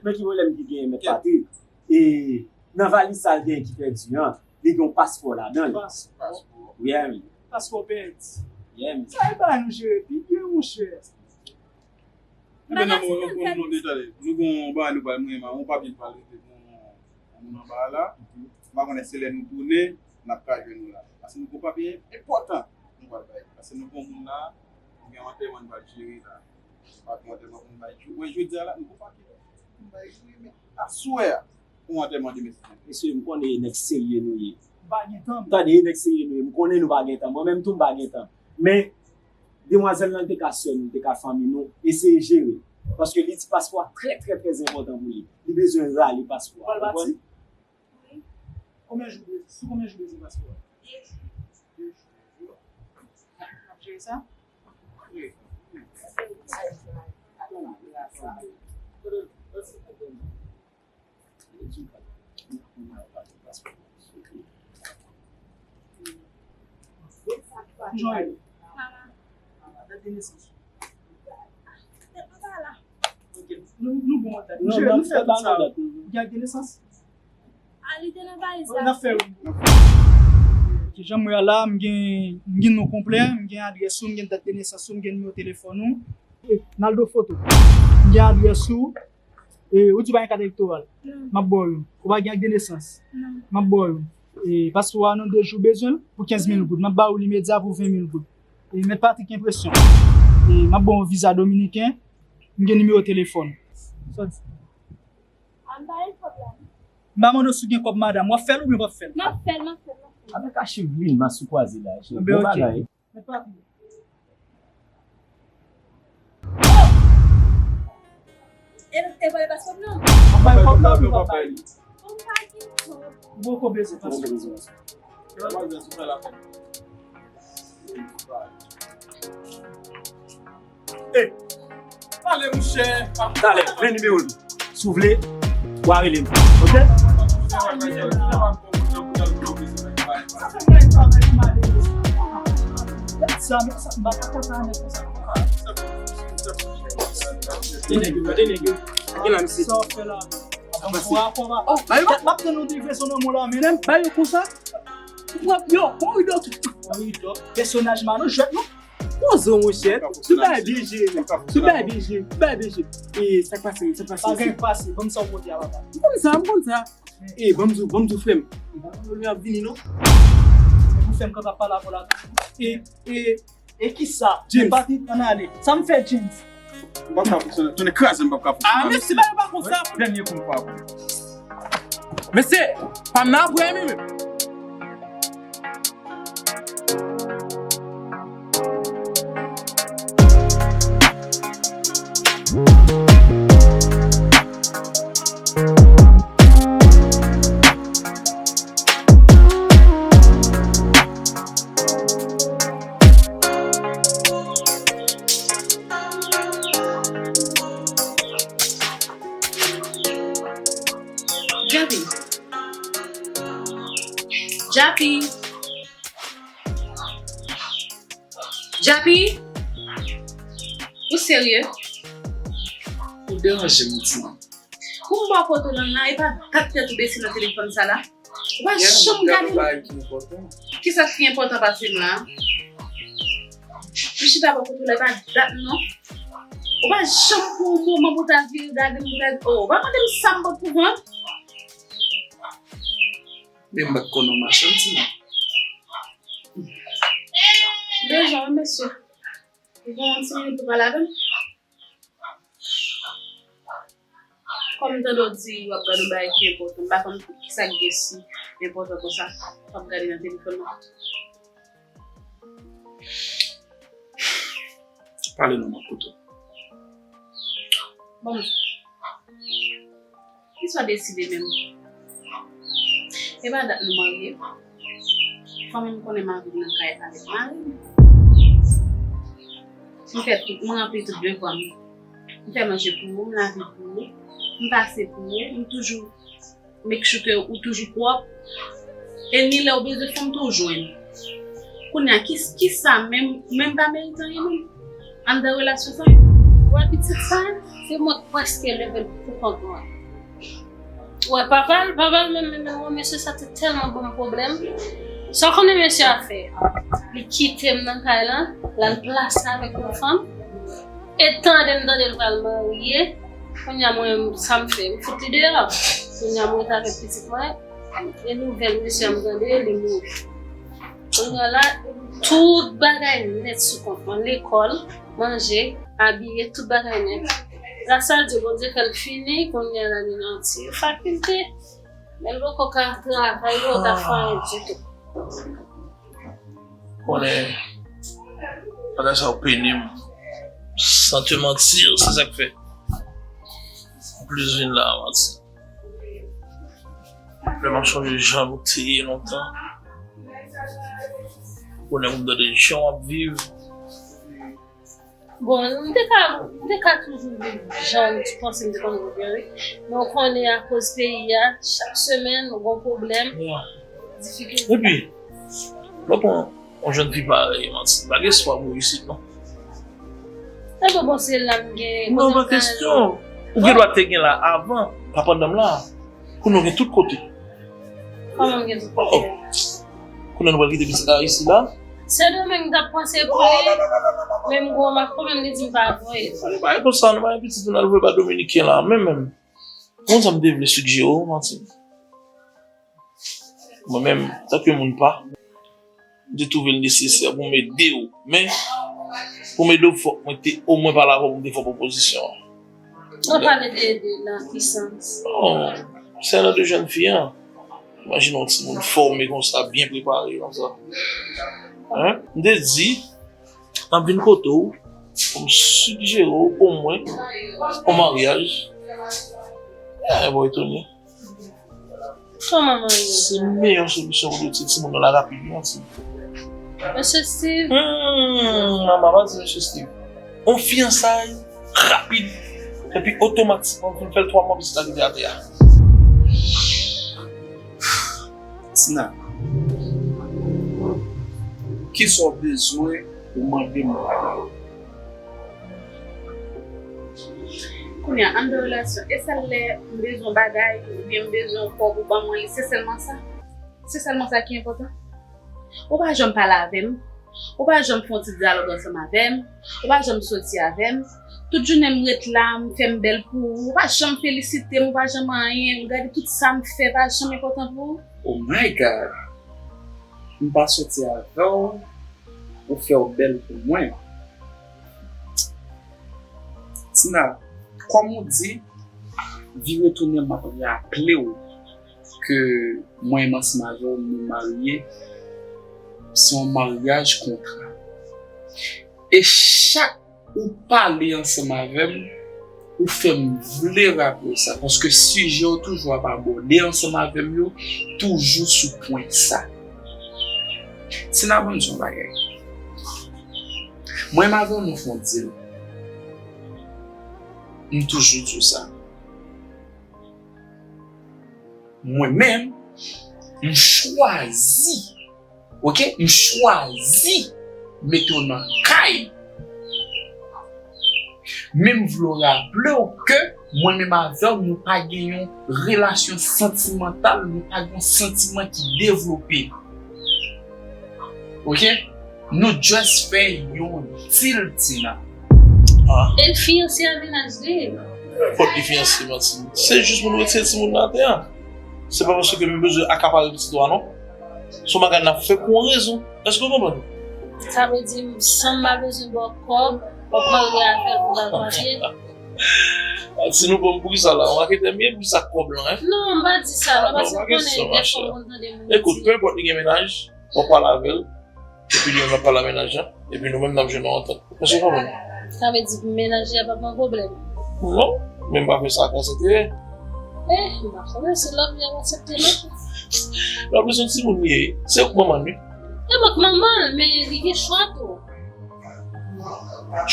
Men ki pwoblèm ki genyen, Mèt Patrik. E nan valiz sa l genyen ki pèdi an, li gen yon paspò ladan l. Paspò? Wi, wi. Paspò pèdi. Wi, wi. Sa e bagay nou jere pi byen, monchè. Enben, non, nou, nou, nou, nou, tande, nou gen yon bagay nou pral mwen, yon papye nou pral rete pou yon moun anba a la. M pa konnen se lè nou tounen, n ap ka jwenn ou la. Paske nou gen yon papye enpòtan nou pral bay. Paske nou gen yon moun la, nou gen yon antèman nou pral jere la. Pa gen antèman pou nou bay jou. Wè, jodi a la, nou gen yon papye pou nou bay jou, men aswè a, pou antèman demen. Mesye, m konnen e nèg serye nou ye. M pa gen tan. Tande, e nèg serye nou ye. M konnen nou pa gen tan. Mwen menm tou, m pa gen tan. Men, demwazèl lan te ka sè nou, te ka fanmi nou, eseye jere. Paske li di paspò a trè, trè, trè enpòtan pou li. Li bezwen rale paspò a. Ou konprann? Wi. Konbyen jou bezwen? Sou konbyen jou bezwen paspò a? De jou. De jou. N ap jere sa? Wi. Kijan w ye? Dat de nesans ou. Ok, nou, nou bon ak dat. Nou jere, nou fè tout sa. Ou gen ak de nesans? A, li te nan valiz la. N ap fè wi. Ok, jan m wè a la, m gen, m gen non konplè, m gen adrès ou, m gen dat de nesans ou, m gen nimewo telefòn ou. E, Naldo Foto. M gen adrès ou. E, ou di w pa gen kat elektoral? Non. M ap ba w youn. Ou pa gen ak de nesans? Non. M ap ba w youn. E, paspò a nan de jou bezwen l pou kenz mil goud. M ap ba w li imedya pou ven mil goud. E, Mèt Patrik enpresyon. E, m ap ba w yon viza dominiken. M gen nimewo telefòn. Sa w di? A, m pa gen kòb la. M pa mande w si w gen kòb, madanm. W ap fè l oubyen w p ap fè l? M ap fè l, m ap fè l, m ap fè l. Avèk achiv grimas ou kwaze la, cheri. Bon bagay. Mèt Patrik. E nou te vòlè paspò m nan? W ap bay kòb la oubyen w p ap bay li? Bon, m pa gen kòb. Ou poko bezwen paspò. Ey! Pale, monchè. Talè, men nimewo l. Si w vle, w a rele m. Ok? Sa, men sa, m pa ka konn sa nèg konsa. Tande nèg yo, tande nèg yo. Gen la, misye. Sa w ap fè la? M ap tann nou te fè son nan mwen la, men. Ba yo konsa. Yo, koridò. Koridò. Pèsonaj Mano jwèt nou. Poze w, monchè. Tout bagay byen jere. Tout bagay byen jere. Tout bagay byen jere. E sa k pase, sa k pase? Pa gen k pase. Ban m sa w pote a, papa. M konn sa, m konn sa. E ban m di w, ban m di w, frè m. Yo ap vini, non? Pou fè m kapab pale avè w la. E, e, e kisa? James. Patrik, ann ale. Sa m fè, James? M p ap ka fonksyone. Tounen kraze, m p ap ka fonksyone. Ah, mesye, bagay pa konsa. Dènye kou m pa pou. Mesye, pa m nan apre, wi, menm. Djapi! Djapi! Ou serye? Ou deranje m, Tina. Pou m ba w foto Lanlan, e pa dat tèt ou bese nan telefòn sa la. Ou pa janm gade m. Kisa k pi enpòtan pase m la? M chita bò kote w la, e pa dat non. Ou pa janm pran yon moman pou ta vire gade m, pou ta di, oh, ou pa mande m sa m pot pou vann. Men m pa t konnen w machann, Tina. Dejan, wi, mesye. Ou gen yon ti minit pou pale avè m? Kòm m tande w di w ap gade yon bagay ki enpòtan, m pa konn kisa k gen si enpòtan konsa w ap gade nan telefòn nan. Pale non, m ap koute w. Bon, kisa w deside menm? E pa dat nou marye. Fanmi m konnen mari m nan kay avèk mari m. M fè tout, m ranpli tout devwa m. M fè manje pou ou, m lave pou ou, m pase pou ou, m toujou make sure ke ou toujou pwòp. E ni lè ou bezwen fè m tou jwenn. Kounye a, ki, kisa menm, ou menm pa merite anyen menm anndan relasyon sa? Ou wè pitit sa, se mwen k prèske leve l pou kont mwen. Ou wè papa l, papa l menm, menm, menm, mesye sa te tèlman ban m pwoblèm. Sa w konnen mesye a fè? Li kite m nan kay lan, l al plase avèk yon fanm. E tande m tande l pral marye. Kounye a mwen, sa m fè? M fout li deyò. Kounye a mwen ret avèk pitit mwen. E nouvèl mesye a m tande, li mouri. Kounye a la, tout bagay nèt sou kont mwen. Lekòl, manje, abiye, tout bagay nèt. Gras a Dye, Bondye fè l fini, kounye a la li nan ti fakilte. Men l poko ka travay, li poko ka fè anyen ditou. Konnen, bagay sa yo peni m. San te manti, se sa k fè. M plis vin la a manti. Lè m ap sonje jan nou te ye lontan. Konnen m tande jan w ap viv. Bon, m te ka, m te ka toujou viv jan m panse m te konn viv yo, wi. Men w konnen akoz peyi a, chak semèn, ou gon pwoblèm, difikilte. Epi, lè w pran yon jèn fi parèy, manti, m pa gen espwa pou isit, non. Epi bon, se la m gen. Non, pa kesyon. Ou gen dwa te gen la avan, pa pandan m la. Kounye a w gen tout kote. Kòman m gen tout kote? Oh. Kounye a nou pral kite pitit la isi la. Sendomeng m t ap panse pou li, men m gwo m ap konbyen li di m pa voye. Nou pa gen konsa, nou pa gen pitit nou al voye ba Dominiken la, menm, menm. Konn sa m te vle sijere w, manti. Mwen menm, tanke moun pa, m te twouve l nesesè pou m ede w. Men, pou m ede w, fòk mwen te omwen pale avè w pou m te fè pwopozisyon an. Ou pale de ede nan ki sans? Oh, se nan de jèn fi an. Imajine yon timoun fòme konsa, byen prepare konsa. Hein? M te di, m ap vin kote w pou m sijere w omwen yon maryaj. Eh, boy Tony. Kòman maryaj? Se meyè solisyon pou yo tiye timoun nan la rapid, wi, manti. Mesye Steve. Hmm, manman, pa di Mesye Steve. On fiyansay rapid, epi otomatikman, fin fè l twa mwa, pitit la kite atè a. Tina, kisa w bezwen ou mande m la? Kounye a, anndan relasyon, e sèl lè m bezwen yon bagay, oubyen m bezwen yon kòb ou ban mwen li, se sèlman sa? Se sèlman sa ki enpòtan? Ou pa janm pale avè m, ou pa janm fè yon ti dyalòg ansanm avè m, ou pa janm soti avè m. Tout jounen m ret la, m fè m bèl pou ou, ou pa janm felisite m, ou pa janm anyen. Gade tout sa m fè, pa janm enpòtan pou ou. Oh my God! M pa soti avè w, ou fè w bèl pou mwen. Tina, kòm ou di, vire tounen m ap raple w ke mwen menm ansanm avè w, nou marye, se yon maryaj kontra. E chak ou pale ansanm avè m, ou fè m vle raple w sa, paske sijè w toujou ap abòde ansanm avè m yo, toujou sou pwen sa. Tina, ban m di w yon bagay. Mwen menm avè w, nou fè yon deal. M toujou di w sa. Mwen menm, M chwazi, oke? M chwazi mete w nan kay. Men m vle w raple w ke mwen menm avè w, nou pa gen yon relasyon santimantal, nou pa gen yon santiman ki devlope. Oke? Nou just fè yon deal, Tina. Ah. E l fiyanse a mennaj li. Nenpòt ki fiyanse, manti. Se jis pou nou retire timoun nan atè a. Se pa paske nou bezwen akapare pitit ou a, non. Se yon bagay n ap fè pou yon rezon. Èske w konprann? Sa vle di, san m pa bezwen ba w kòb, w ap marye avè l pou ba l papye? Si nou pran m pou kisa la? Yon raketè m ye, pou sa kòb lan, en? Non, m pa di sa, non, paske m konnen dèfwa moun tande moun di. Ekout, pe enpòt li gen mennaj, w ap pale avè l, epi li menm l ap pale a mennaj lan, epi nou menm n ap jwenn yon antant. Èske w konprann? Sa vle di mennaj li a p ap pran pwoblèm? Non, men m pa fè sa ak ansantere. Eh, m pa konnen si lòt li ap aksepte non. Lòt li se yon timoun li ye. Se ou k manman l, wi. E mwen k manman l, men li gen chwa tou.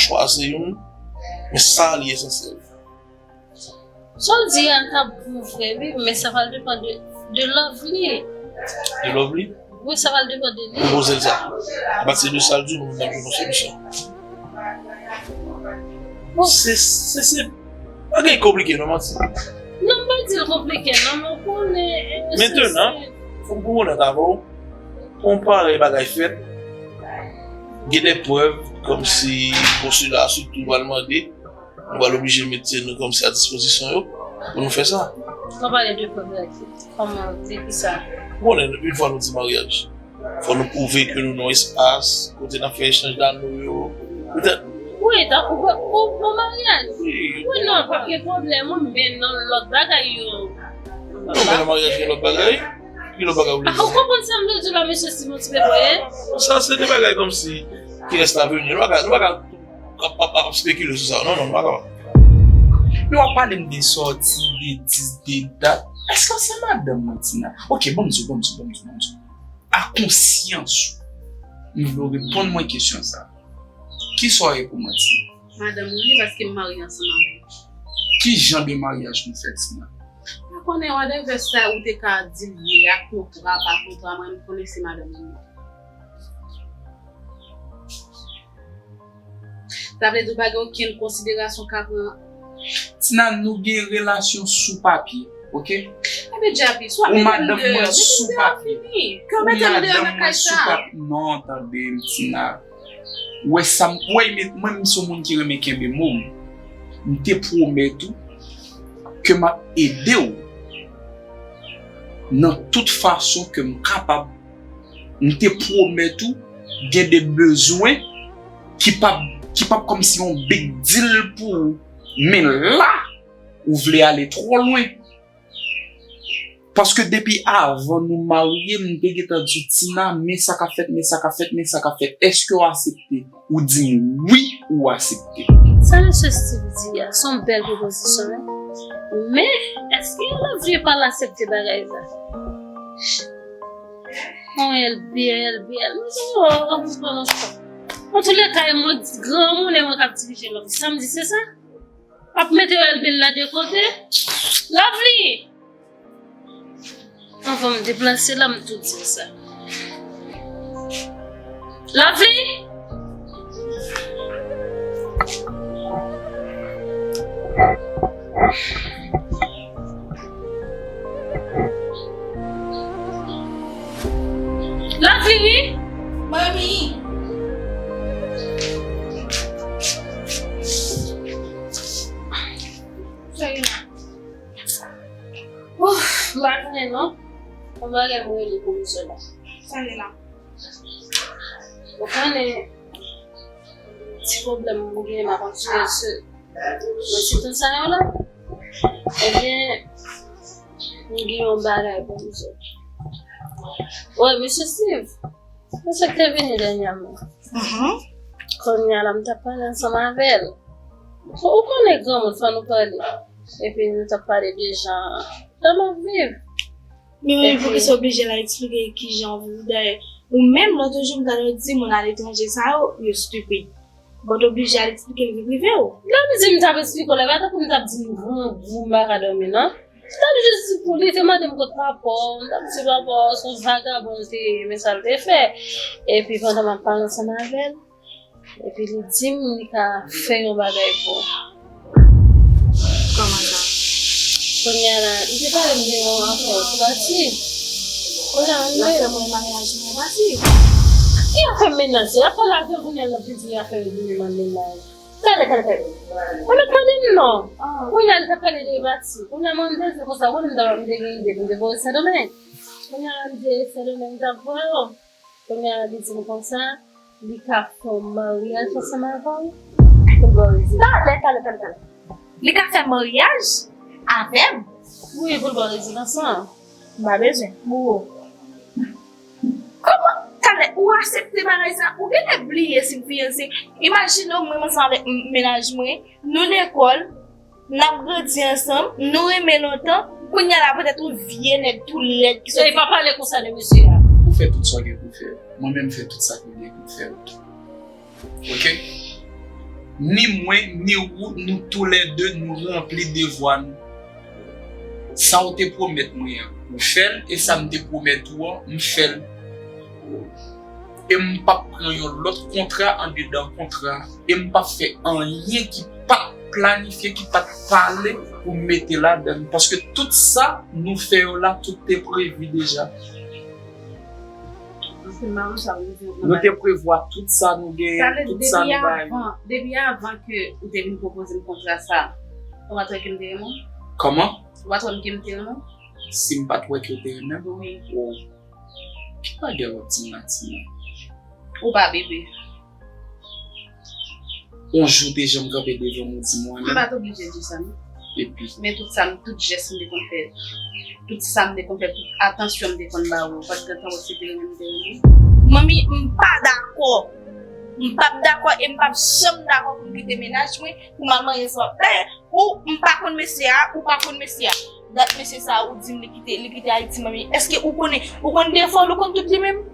Chwa se youn, men sa li esansyèl. Sa w di a ta bon vre, wi, men sa pral depann de, de Lovely. De Lovely? Wi, sa pral depann de li. Poze l sa. Apati de sa l di, nou menm n ap jwenn yon solisyon. Bon. Se, se, se, bagay konplike, non, manti. Non, m pa di l konplike, non, men w konnen, eh, se, mentnan, se fòk pou onèt avè w, yon parèy bagay fèt, gen de prèv, kòmsi konsi la sitou pral mande, nou pral oblije mete nou kòmsi a dispozisyon yo pou nou fè sa. Ou pale de prèv la ki, kòman, de ki sa? Ou konnen, yon fwa nou di maryaj, fò nou pwouve ke nou nan yon espas kote n ap fè echanj dano yo. Petèt. Wi, tankou pou, pou, pou maryaj. Wi, wi, non, pa gen pwoblèm, wi, men nan lòt bagay yo. Non, men nan maryaj gen lòt bagay. Ki lòt bagay ou vle di? Ah, ou konprann sa m vle di la, mesye Steve, yon ti bebe, wi? Sa se de bagay kòmsi ki reste à venir. Nou pa ka, nou pa ka ap, ap, ap, ap espekile sou sa. Non, non, nou pa kapab. Men w ap pale m de sòti, de dis, de dat. Èske se madanm mwen, Tina? Oke, ban m di w, ban m di w, ban m di w, ban m di w. A konsyans ou, m vle w reponn mwen kesyon sa a. Kisa w ye pou mwen, Tina? Madanm ou ye, paske m marye ansanm avè w. Ki jan de maryaj nou fè, Tina? M pa konnen, whatever sa ou te ka di l ye, ak kontra, pa kontra, mwen, m konnen se madanm ou ye. Sa vle di ou pa gen okenn konsiderasyon ka pran? Tina, nou gen relasyon sou papye, oke? Ebyen, Djapi, swa mete m deyò, mete m deyò fini. Ke w mete m deyò nan kay sa. Ou madanm mwen sou papye. Non, tande m, Tina. Ou wè sa m, ou wè, mwen, mwen, m se yon moun ki renmen kenbe mo m. M te pwomèt ou ke m ap ede w nan tout fason ke m kapab. M te pwomèt ou gen de bezwen ki p ap, ki p ap kòmsi yon big deal pou ou. Men la, ou vle ale twò lwen. Paske depi avan nou marye, m te gentan di w, Tina, men sa k ap fèt, men sa k ap fèt, men sa k ap fèt. Èske w aksepte? Ou di m wi, ou aksepte. Sa mesye Steve di a, se yon bèl pwopozisyon, wi. Men, èske Lovely pral aksepte bagay sa? Yon L B, L B, L B, oh, oh, oh, oh. Antouleka, e mwen granmoun, e mwen k ap dirije Lovely. Sa m di, se sa? Ap mete L B la de kote. Lovely! Anvan m deplase la, m tou di l sa. Lovely! Lovely, wi! Manmi! Sa gen la? Ouf, m pa konnen non. Yon bagay m rele pou m sèlman. Sa gen la? Ou konnen ti pwoblèm m genyen m ap antoure se nan ti tan sa yo la. Ebyen, m gen yon bagay pou m di. Wi, mesye Steve. Misye k te vini dènyèman. Mhm. Kounye a la, m t ap pale ansanm avè l. Ou konnen granmoun, fò nou pale. Epi nou t ap pale de jan, jan m ap viv. Men wi, epi poukisa w oblije al eksplike kijan w viv? Dayè, ou menm, lòt jou, m tande w di moun aletranje sa yo, yo stupid. Bon, w t oblije al eksplike l vi prive w. Lè m di m t ap eksplike w la, e pa tankou m t ap di m grangou, m pa ka dòmi, non. M t ap jis di pou li te mande m kont papa w, m t ap di papa w se yon vagabon l te ye, men sa l te fè. Epi pandan m ap pale ansanm avè l, epi li di m li ka fè yon bagay pou ou. Kòman sa? Kounye a la, li te pale m de yon afè pou pati. Kounye a, m L ap fè mwen mennaj mwen pati. Ki afè mennaj? L ap pale avè w kounye a, l ap di l afè de mennaj. Tande, tande, tande. Ou mèt tande m non. Kounye a, li t ap pale de pati. Kounye a, mwen, m te di konsa, ou konnen m t ap, m te gen ide pou m te voye Sendomeng. Kounye a, m di Sendomeng, m t ap voye w. Kounye a, li di m konsa, li ka fè yon maryaj ansanm avè w pou l ba w rezidans. Talè, talè, talè, talè. Li ka fè maryaj avè m? Wi, pou l ba w rezidans lan. M pa bezwen. Pou ou. Kòman? Talè, ou aksepte bagay sa? Ou genlè bliye si m fiyanse. Imajine w, mwen, m ansanm avèk m-, mennaj mwen, nou lekòl, n ap grandi ansanm, nou renmen lontan, kounye a la petèt yon vye nèg tou lèd ki soti. Ey, pa pale konsa de mesye a. Ou fè tout sa w gen pou w fè. Mwen menm fè tout sa ke m gen pou m fè. Oke? Ni mwen, ni ou, nou toulède, nou ranpli devwa nou. Sa w te pwomèt mwen an, ou fè l, e sa m te pwomèt ou an, m fè l. E m p ap pran yon lòt kontra andedan kontra, e m p ap fè anyen ki pa t planifye, ki pa t pale pou m mete ladan l, paske tout sa nou fè yo la, tout te previ deja. Anfen, mari sa, ou di, nou te prevwa tout sa nou genyen, tout sa nou bay. Depi avan, depi avan ke ou te vin pwopoze m kontra sa, ou pa t wè ke m te renmen w? Kòman? Ou pa t wè m ke m te renmen w? Si m pa t wè ke w te renmen m? Wi. Ki bagay w ap di m la, Tina? Ou pa bebe. On jou w te janm kanpe devan m, ou di m w renmen m? M pa t oblije di sa, non. Epi? Men tout sa m, tout jès m te konn fè, tout sa m te konn fè, tout atansyon m te konn ba ou, ou pa t gentan wè se te renmen m te renmen w? Manmi, m pa dakò. M p ap dakò e m p ap janm dakò pou m kite mennaj mwen, pou m al marye ansanm. Dayè, ou, m pa konn mesye a, ou pa konn mesye a. Dat mesye sa a, ou di m li kite, li kite Ayiti, manmi. Èske ou konnen, ou konn defo l, ou konn tout li menm?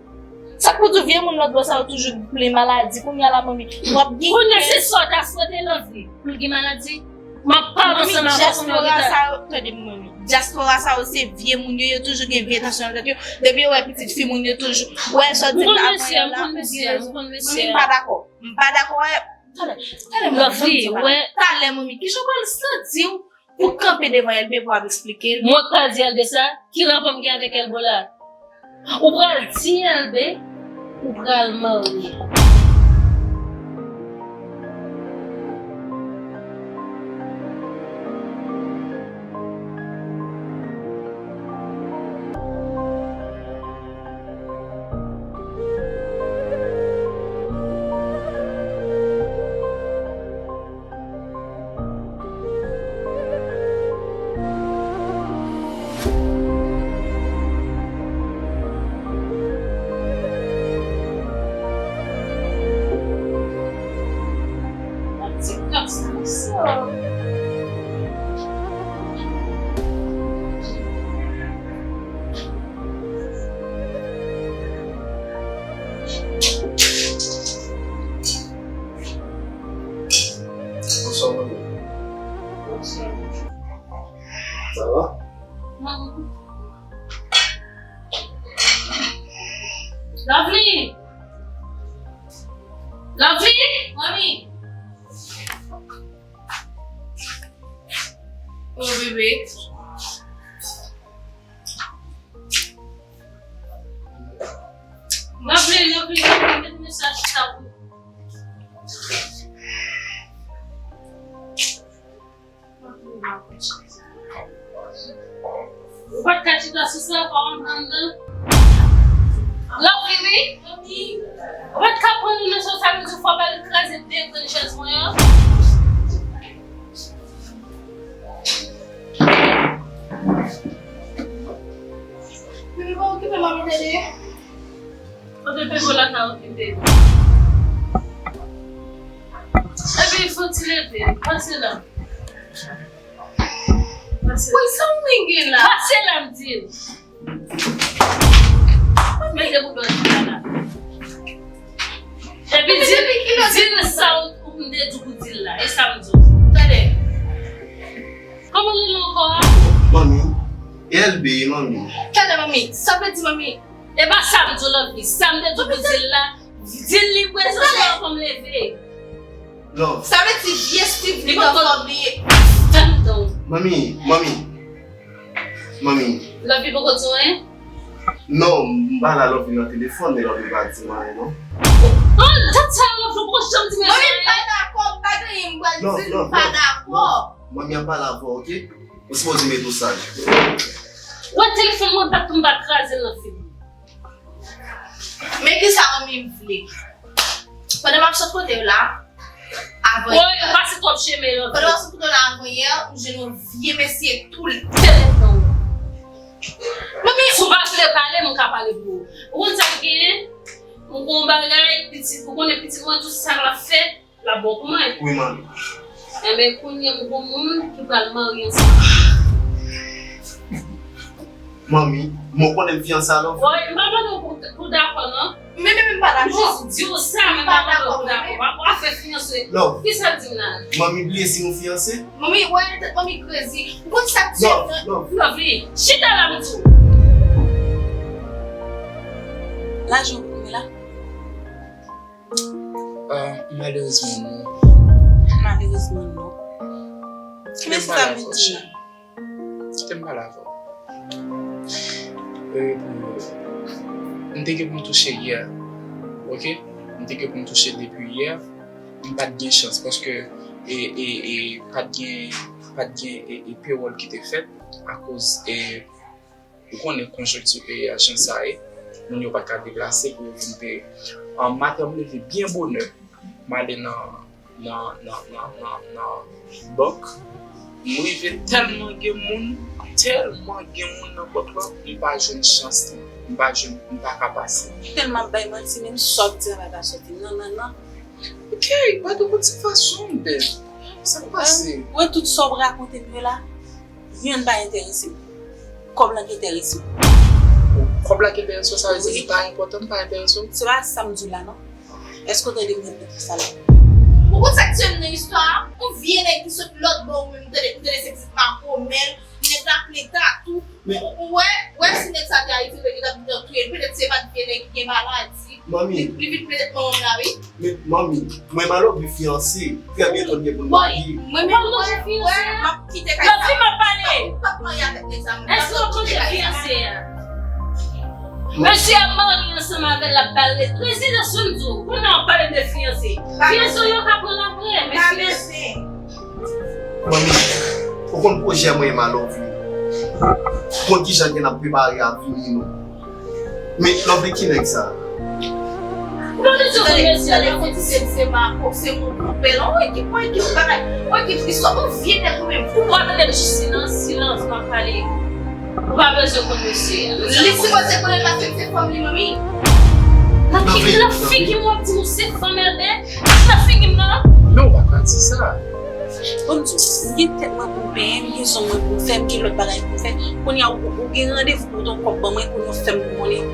Sa k pou di w vye moun lòt bò sa yo toujou plen maladi? Kounye a la, manmi, w ap gen. Kounye a se sa w ta swete Lovely pou l gen maladi? M ap pale ansanm avè w, kounye a w gen ta. Dyaspora sa yo, tande m, manmi. Dyaspora sa yo se vye moun yo, yo toujou gen vye tansyon nan tèt yo. Depi yo wè pitit fi moun yo toujou. Wè sa w di m avan yè la, ou gen rezon. Manmi, m pa dakò. M pa dakò. Talè, talè, manmi, Lovely, wè. Talè, manmi, kijan w pral santi w pou w kanpe devan Elbe pou w ap eksplike l? Mwen k pral di Elbe sa? Ki rapò m gen avèk Elbe la? Ou pral di Elbe, ou pral marye. Bonswa, manmi. Bonswa. Sa va? Mhm. Lovely! Lovely! Manmi! Oh, bebe. Lovely, Lovely, Lovely, met mesaj sa pou. Ou pa t ka chita sou sa, pa w antre anndan. Lovely, wi. Ou pa t ka pran li nan sans sa, men di fò ba li kraze de grenn chèz mwen an. Bebe, pa okipe m, mami, tande. Kote Bebe la ka okipe? Epi, fò ti leve, pase la. Pase. Woy, sa w menm gen la? Pase la, m di l. Mete boudon an la. Epi di l, di l sa w, ou m te di w pou di l la. E sa m di w. Tande. Kòman l rele ankò a? Manmi. L B, manmi. Tande, manmi. Sa vle di, manmi? E pa sa m di w, Lovely. Sa m te di w pou di l la, di l li prezan sou avan m leve. Love. Sa vle di vye Steve li nan fò bliye. Fè m tan. Manmi, manmi. Manmi. Lovely poko di w anyen? Non, m pa la, Lovely nan telefòn, men Lovely pa di m anyen, non. Oh, dat sa, Lovely poko janm di m anyen. Manmi, m pa dakò, m pa gen anyen m pral di l, m pa dakò. Manmi ap pale avè w, oke? Ou sipoze mete w saj. Wè telefòn mwen bat pou m pa kraze l nan figi w. Men kisa manmi m vle? Pandan m ap sot kote yo la, avan yè. Woy, ou pase twòp chemen, Lovely. Pandan m ap sot kote yo la, avan yè, m jwenn yon vye mesye tou l tèt nan ou. Manmi, si w pa vle pale, m ka pale pou ou. Ou konn sa k genyen? M gon bagay, pitit, ou konnen pitit mwen, tout sa l ap fè. L ap bon pou mwen. Wi, manmi. Enben, kounye a m gon moun ki pral marye ansanm. Manmi, mwen konnen m fiyanse a Love. Woy, m pa mande w pou, pou dakò, non. Men, men, men, m pa dakò. M jis di w sa, men m pa mande w pou dakò. Pa, pa fè fiyanse. Love. Kisa l di m la? Manmi bliye si nou fiyanse? Manmi, wè, tèt manmi krezi. Ou konn sa k di nan. Love, Love. Love, wi. Chita la, m di w. Laj ou konnen la? Ah, malerezman, non. Malerezman, non. Kite m pale avè w, cheri. Kite m pale avè w. Euh, m te gen pou m touche yè, oke? M te gen pou m touche depi yè. M pa t gen chans paske e, e, e, pa t gen, pa t gen e, e, pewòl ki te fèt akoz e, Ou konnen konjonkti peyi a jan sa ye, moun yo pa ka deplase pou yo vin peye. An maten, m leve byen bonè, m ale nan, nan, nan, nan, nan, nan bank. M rive tèlman gen moun, tèlman gen moun nan bank la, m pa jwenn chans li, m pa jwenn, m pa ka pase. Tèlman ap bay manti, menm sa w ap di a pa ka sòti. Non, non, non. Ok, pa de motivasyon, babe. Sa k pase? Ou wè tout sa w ap rakonte m yo la? Youn pa enterese m. Kòb lan ki enterese m. Kòb la ki enterese w, sa vle di li pa enpòtan, li pa enterese w? Se pa sa m di w la, non. Èske w tande m rele sa la? Ou konn sa k tiye m nan istwa a? Yon vye nèg ki sot lòt bò ou menm, ou tande, ou tande se pitit makomèl, nèg la ple tatou. Ou, ou wè, ou wè si nèg sa te Ayiti, yo t ap touye l. Petèt se pa t vye nèg ki gen maladi. Manmi. Li, li vin petèt manman m la, wi. Men, manmi, mwen m a Lovely fiyanse. Trè byento n gen pou n marye. Mwen menm, mwen, mwen, m ap kite kay sa. Lovely, m ap pale. M p ap marye avèk nèg sa, mwen. Èske w konn fiyanse a? Mesye ap marye ansanm avè l, l ap ba l rezidans, m di w. Kounye a w ap pale m de fiyanse. Fiyanse w yo ka pran l apre, men fiyanse. Manmi, ou konn pwojè mwen e Lovely. Ou konn kijan ke n ap prepare avni nou. Men Lovely ki nèg sa? Ou pa te di w konn mesye a la? Tande, se, se Marco, se moun konpè la. Yon ekip, yon ekip bagay, yon ekip istwa, yon vye nèg ou menm. Ou pa tande m jis silans, silans, m ap pale. Ou pa bezwen konn mesye a. Li sipoze konnen paske se fanm li, manmi. Nan ki, nan figi m w ap di m ou se fanm, Elbè? Nan figi m nan? Non, ou pa ka di sa. Bon, m di w, m gen tèt mwen pou m penyen, m gen zong mwen pou m fè, m gen lòt bagay pou m fè. Kounye a, ou, ou gen randevou pou w gen yon kòb ban mwen, kounye a w fè m konnen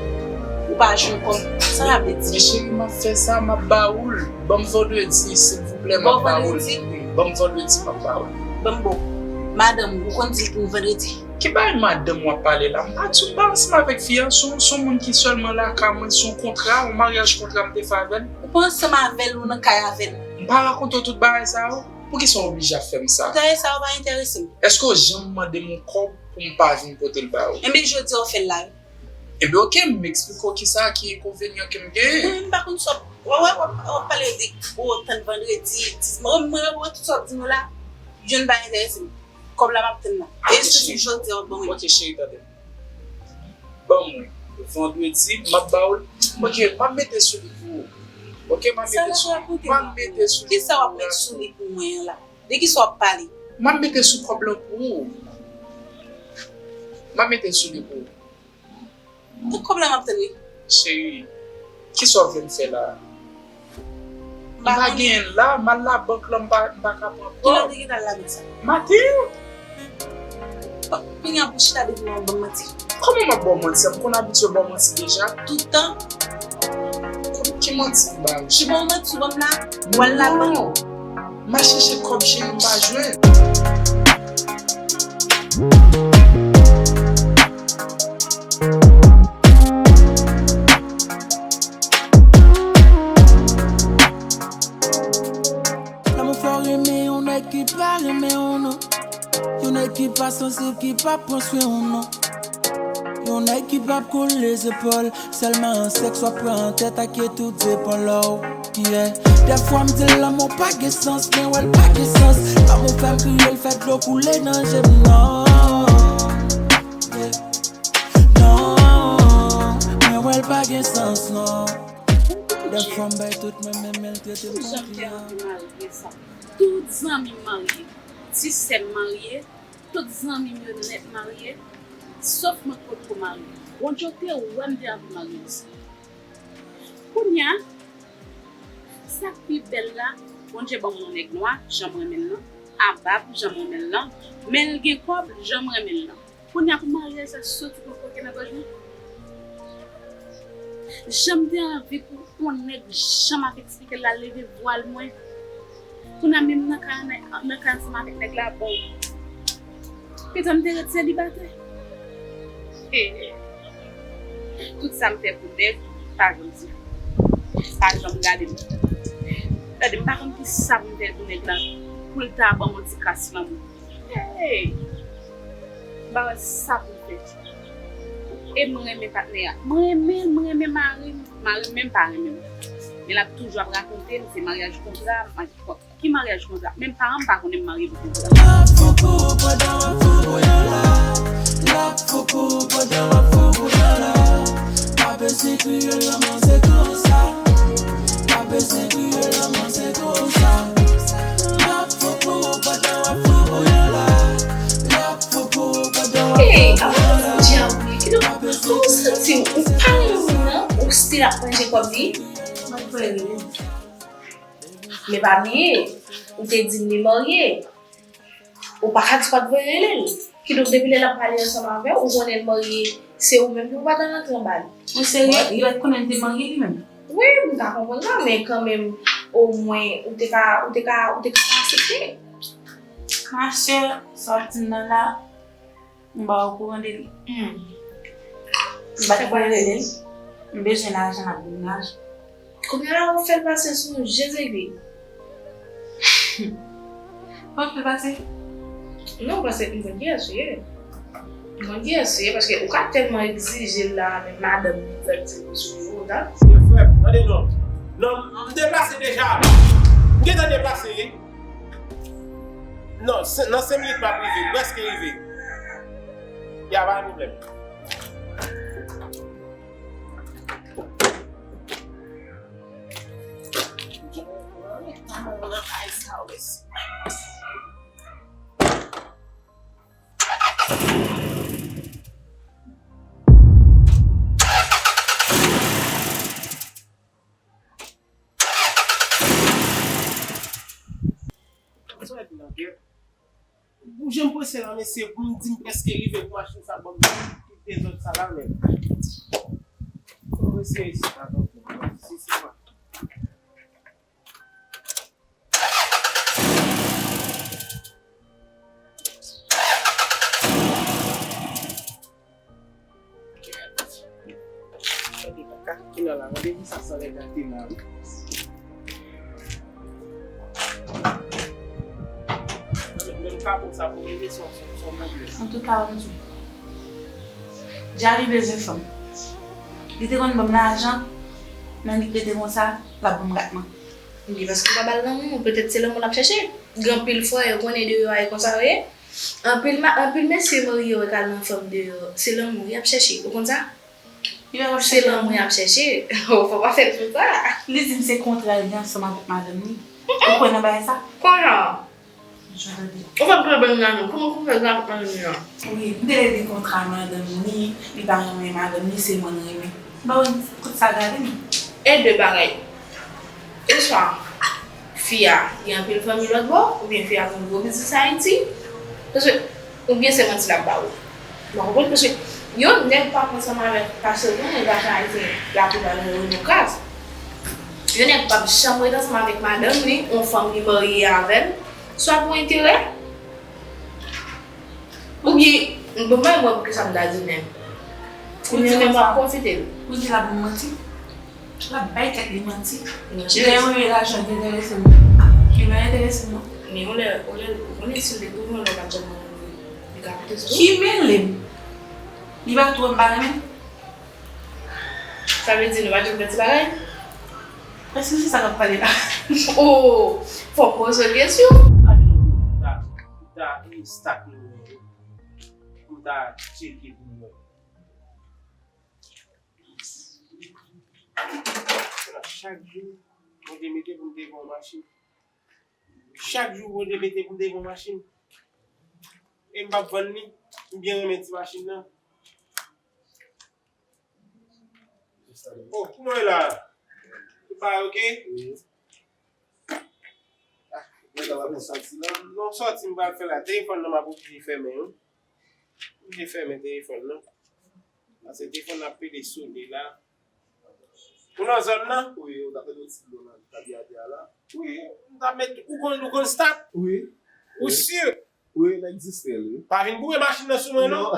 ou pa jwenn kòb. Sa sa vle di? Men cheri, m ap fè sa, m ap ba ou l. Ban m vandredi, silvouplè, m ap ba ou l. Ban w vandredi? Wi, ban m vandredi, m ap ba ou l. Ban m ba w. Madanm, ou konn di l pou m vandredi? Ki bagay madanm w ap pale la? M pa di w m pa ansanm avèk fiyanse w, se yon moun ki sèlman lakay mwen, se yon kontra, yon maryaj kontra m te fè avè l. Ou pa ansanm avè l, ou nan kay avè l. M pa rakonte w tout bagay sa yo? Poukisa w oblije ap fè m sa? Bagay sa yo pa enterese m. Èske w janm mande m yon kòb pou m pa vin pote l ba ou? Enben, jodi a w fè l la wi. Enben, oke, m eksplike w kisa ki enkonvenyan ke m genyen. Mwen menm m pa konn sa w ap, w ap, w ap, w ap pale de gwo tann vandredi, dis, mwen, mwen, mwen, tout sa w ap di m yo la, youn pa enterese m. Kòb la m ap tann la. E se sou jodi a w ap ban mwen. Oke, cheri, tande. Ban mwen. Vandredi, m ap ba w l. Oke, m ap mete sou li pou ou. Oke, m ap mete sou li. M ap mete sou li. Kisa w ap met sou li pou mwen an la? De kisa w ap pale? M ap mete sou kòb lan pou ou. M ap mete sou li pou ou. Tout kòb la m ap tann wi. Cheri, kisa w vle m fè la? M pa genyen l la, m al labank lan, m pa, m pa ka pran kòb. Kilè w te gentan al labank sa? Maten. Kounye a pou chita depi w ap ban m manti. Kòman m ap ba w manti? M konn abitye ba w manti deja. Tout tan. Ki manti m ba w? Ki ba w manti w ban m la? W al labank. Non. M al chèche kòb cheri m pa jwenn. Ki pa sansib, ki pa pran swen ou non. Yon nèg ki p ap kole zepòl, sèlman sèks w ap pran an tèt ak tout zepòl ou. Yeah. Dèfwa m di l lanmou pa gen sans, men wè l pa gen sans. Lanmou fè m kriye, l fè dlo koule nan je m non. Yeah. Non, men wè l pa gen sans non. Dèfwa m bay tout mwen, men, men l trete m Jan m te anvi marye sa. Tout zanmi m marye. Ti sè m marye. Tout zanmi m yo nèt marye, sof mwen k potko marye. Bondye te wè m te anvi marye osi. Kounye a, sa k pi bèl la, Bondye ban m yon nèg nwa, jan m renmen l lan, a bab, jan m renmen l lan, men l gen kòb, jan m renmen l lan. Kounye a pou maryaj sa soti pou koke nan gòj mwen. Jan m te anvi pou yon nèg, jan m ap eksplike l la, leve vwal mwen. Kounye a menm nan kay, nan kay ansanm avèk nèg la, bon. Pita m te ret selibatè. Tout sa m fè pou nèg, pa janm di. Pa janm gade m. Tande, m pa konn ki sa pou m fè pou nèg la, pou l ta ban m yon ti kras lanmou. Hey! M pa wè sa pou m fè. E m renmen patnè a. M renmen l, m renmen mari m. Mari m menm pa renmen m. Men l ap toujou ap rakonte m se maryaj kontra, maryaj kontra. Ki maryaj kontra? Menm paran m pa konnen m marye pou kontra. L ap fou pou ou pandan w ap fou pou yon lòt. L ap fou pou ou pandan w ap fou pou yon lòt. Pa bezwen kriye, lanmou se konsa. Pa bezwen kriye, lanmou se konsa. L ap fou pou ou pandan w ap fou pou yon lòt. L ap fou pou ou pandan w ap fou pou yon lòt. Hey, avan djab wi, kidonk, kòman w santi w? Ou pa renmen moun nan, ou still ap manje kòb li? Mwen vre wi. Men pa bliye, ou te di m li marye. Ou pa ka di w pa t voye rele l. Kidonk, depi lè l ap pale ansanm avè w, ou konnen l marye, se ou menm ki pou pa t al antre anba l. Ou serye? Li pa t konnen l te marye li menm? Wi, m ka konprann sa, men kanmenm, omwen, ou te ka, ou te ka, ou te ka pa aksepte. Machè, sa w ap di m nan la, m pa okouran de li. Hmm. M pa t voye rele l. M bezwen lajan l ap ban m lajan. Kounye a la, w ap fè l pase sou Jezegri. W ap fè l pase? Non, paske m konn kiyès ou ye. M konn kiyès ou ye, paske ou ka tèlman egzije l la, men madanm li fè l di nou sou nivo w, tande. Frè m, tande non. Non, m deplase deja. M gentan deplase, wi. Non, se- nan senk minit m ap rive, m prèske rive. Ya, pa gen pwoblèm. Ou jan m prese la, mesye, pou m di m prèske rive pou machin sa ban m tout dezòd sa la, men. Fò m eseye isit la, tanpri. Si, si, mwen. Gade kaka ki nan la, gade ki sa san règ la te la, wi. Menm kapon sa pou rele son, son, son move. Antouka, w ap di. Djali bezwen fanm. Li te konn ban m lajan, men li rete konsa, l ap ban m gatman. Wi, paske w pa ba l lanmou, petèt se lanmou l ap chèche. Gen anpil frè, yo konnen deyò a e konsa yo ye. Anpil ma-, anpil mesye marye yo k al nan fanm deyò, se lanmou y ap chèche. Ou konn sa? Li pa ap chèche lanmou. Se lanmou y ap chèche. Fò pa fè l konsa. Li di m se kontra l gen ansanm avèk madanm li. Ou kwè nan bagay sa? Konsa. Jan tande. Ou fè m pran bann nan non. Kòman pou fè gade madanm li an? Wi, m te rele kontra madanm li, li pa renmen madanm li, se mwen l renmen. M pa konn kot sa gade m. E de bagay. E swa fi a gen anpil fanmi lòt bò, oubyen fi a gen gwo biznis Ayiti. Paske, oubyen se manti l ap ba ou. Ou pa konprann? Paske yon nèg p ap ansanm avèk, paske ou konnen gason ayisyen, laplipa nan yo nou kras. Yon nèg p ap janm ret ansanm avèk madanm li, yon fanm li marye avè l, swa pou enterè, oubyen, bon, mwen, mwen, poukisa m ta di menm? Kounye a menm w ap pwofite l. Ou di l ap manti? L ap bay tèt li manti. Non, cheri. Lè yo ye lajan ki enterese m. Li pa enterese m non. Men yon lè, yon lè, ou konnen si l te tounen yon lè l ap janm manyen vre. Ki mele m? Li pa twò m pa renmen. Sa vle di nou pa janm fè ti bagay? Èske se sa k ap pale la? Oh, fò poze l kesyon. Gade nou, nou ta, nou ta, e stat nou, nou ta tcheke pou nou. Chak jou, Bondye mete pou m te gen yon machin. Chak jou, Bondye mete pou m te gen yon machin. E m p ap vann li. M byen renmen ti machin nan. Oh, kouman w ye la? Tout bagay oke? Mwen ta va fè sòti la. Non, sòti m pral fè la. Telefòn nan m ap oblije fèmen, wi. Oblije fèmen telefòn nan. Paske telefòn nan ap pede sone la. Ou nan zòn nan? Wi, ou ta fè yon ti dlo nan kabyatè a la. Wi, m ta met, ou konn, ou konn stat? Wi. Ou si? Wi, nèg distrè l, wi. Pa vin boure machin nan sou mwen, non.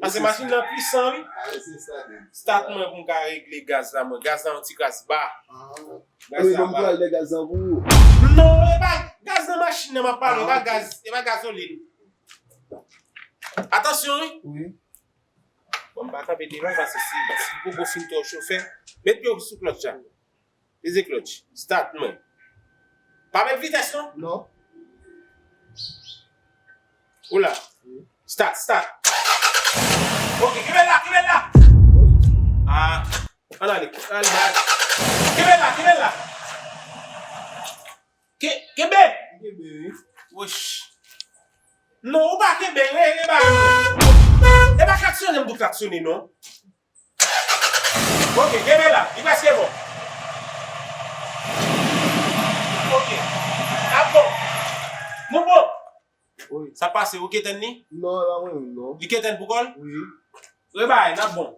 Paske machin nan pwisan, wi. Ah, se sa, wi. Stat mwen pou m ka regle gaz la, mwen. Gaz la yon ti kras ba. Ah. Gaz la ba. Wi, non, m pral de gaz la pou ou. Non, e pa gaz nan machin nan m ap pale, e pa gaz, e pa gazolin. Atansyon, wi. Wi. Bon, m pa kanpe devan paske si, si gogo fin twò chofè, met pye w sou klòtch la. Peze klòtch. Stat mwen. Pa met vitès non. Non. Ou la. Wi. Stat, stat. Ok, kenbe la, kenbe la. Ah, ann ale, ann ale. Kenbe la, kenbe la. Ke, kenbe. Kenbe, wi. Woch. Non, ou pa kenbe, re, re ba. E pa klaksonnen m pou klaksonnen non. Ok, kenbe la, li prèske bon. Ok. Ap bon. Nou bon. Wi. Sa pase, ou k etenn li? Non, la mwen menm non. Li k etenn pou kò l? Wi. Rebay, n ap bon.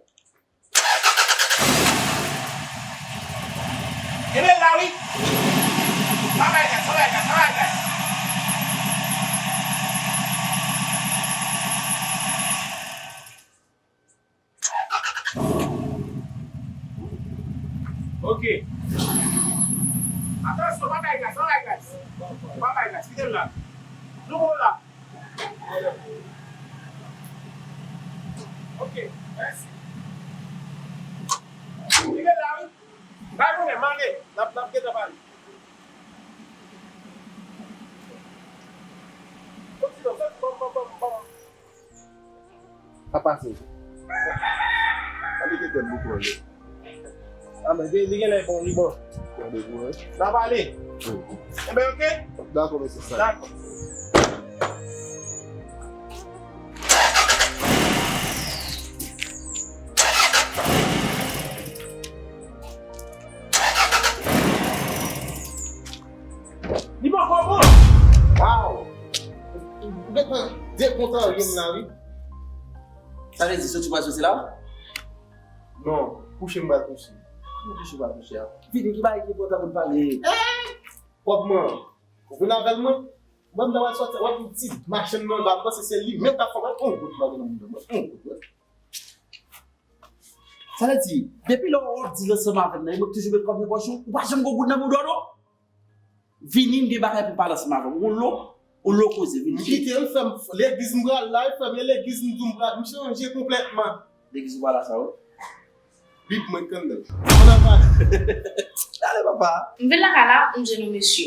Kenbe la, wi. Pa bay gaz, pa bay gaz, pa bay gaz. Ok. Atansyon, pa bay gaz, pa bay gaz. Pa bay gaz, kite l la. Nou bon la. Ok, mèsi. Kite l la, wi. Bay mwen, m ale. N ap, n ap gentan pale. Sa pase. Sa mete tèt nou pwoblèm. A, men, li, li genlè bon, li bon. Gade pou wè. N a pale. Wi. Enben, oke? Dakò, mesye Stan. Dakò. Li poko bon. Waw! Ou gentan dekontrarye m la, wi. Sa vle di, soti pral soti la? Non, kouche m pral kouche. Kouman kouche w pral kouche a? Vini, ki bagay ki enpòtan pou n pale? Kòb mwen. Ou vin avè l mwen? Mwen, m ta pral sòti, w ap yon ti machann nan la, m panse se li menm k ap fè mwen yon goud m pa gen nan mouda mwen, yon goud, wi. Sa vle di, depi lè w di l ansanm avè m nan, e mwen k toujou met kòb nan pòch ou, ou pa janm gen goud nan mouda w, non? Vini, m gen bagay pou m pale ansanm avè w. Ou lo, ou lo koze, vini. M kite l, fè m, legliz m pral la, e fè m, e legliz m di w m pral, m chanje konplètman. Legliz ou pral la sa, wi. Bib mwen k anndan. Ann ava. Ale, papa. M vin lakay la, m jwenn yon mesye.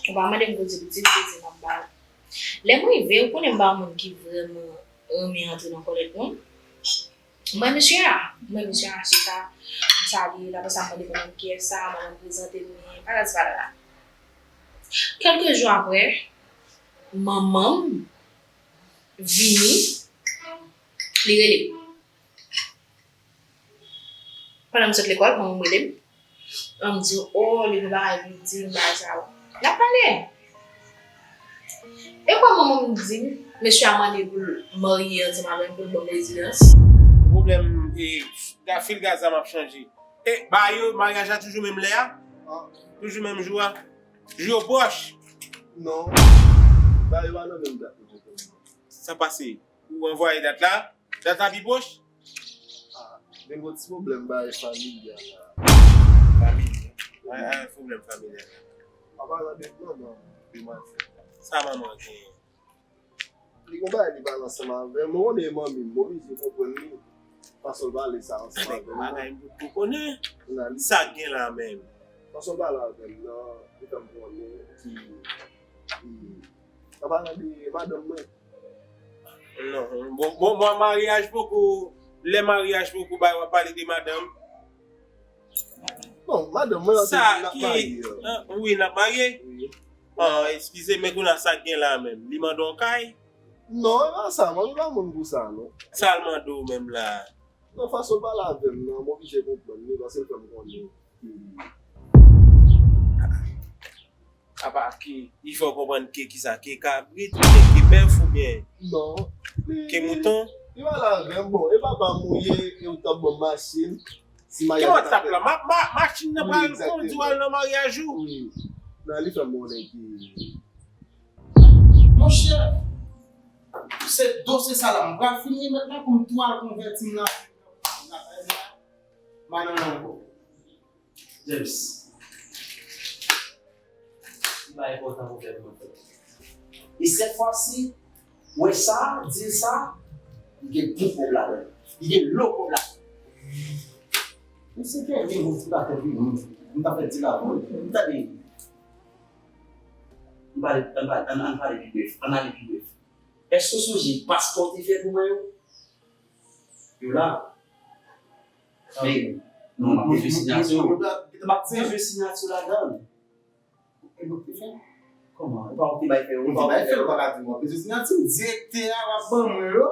Ou pa mande m kote pitit, se di m ap ba ou. Lè m rive, ou konnen m pa yon moun ki vrèman renmen antre nan kòlèt moun. M wè mesye a, m wè mesye a chita, m salye l, apre sa m mande kòman kiyès sa, madanm prezante m li, bagay ti palala. Kèlke jou apre, manman m vini, li rele m. Pandan m sot lekòl, manman m rele m. An m di, o, li gen bagay pou l di m, bagay sa yo. N ap pale. E kòman manman m di m, mesye a mande pou l marye ansanm avè m, pou l ban m rezidans. Pwoblèm, e, ga-, fil gaz la m ap chanje. E, ba yo, maryaj la toujou menm lè a? Toujou menm jou a? Jou yo pwòch? Non. Ba yo pa nan menm dat. Sa pase? Ou ranvwaye dat la? Dat la pi pwòch? Ah, gen gwo ti pwoblèm bagay familyal la. Familyal? Ay, ay, pwoblèm familyal. An palan de manman, de manzè. Sa manman genyen? Li gon bagay li pale ansanm avè m, ou konnen manmi m, m oblije konprann li. Fason l pale sa ansanm avè m nan. Bagay m potko konnen. Sa k gen la menm? Fason l pale avè m nan, li fè m konnen ki, ki, an palan de madanm mwen. Non, bon, bon, bon, maryaj poko, lè maryaj poko bay, w ap pale de madanm. Bon, madanm mwen, sa ki, wi, n ap marye? Wi. Ah, eskize, men kounye a sa k gen la menm? Li mande w kay? Non, e pa sa, manmi pa moun pou sa, non. Sa l mande w menm la? Non, fason l pale avè m nan, m oblije konprann li, paske l fè m konnen. Apa ke li fè w konprann ke kisa, ke kabrit, oubyen ke bèf, oubyen ke mouton? Non. Li pale avè m, bon, e papa m ou ye, e ou t ap ban m machin. Ki WhatsApp la? Ma, ma, machin nan pral kondi w al nan maryaj ou? Wi. Nan li fè m konnen ki. Monchè, se dosye sa la, m pral fin remèt la pou m tou al konvèti m nan. Madanm nan ankò. James. Li pa enpòtan pou fè mwen fè. E sèt fwa si, wè sa, dil sa, li gen bon kòb ladan. Li gen lo kòb ladan. Misye te gen bon ti batè pi moun. M ta fè dil avè l. M ta di. M pale, ann pale, ann, ann pale pi brèf. Ann ale pi brèf. Èske w sonje paspò w te fè pou mwen yo? Yo la. Men, non, m ap bezwen siyati w. M ap bezwen siyati w ladan. E nou te fè? Kòman? Ou pa ou te bay fè yo? Ou pa bay fè yo, ou pa ka di m w ap bezwen siyati m. Direktè a w ap ban mwen yo.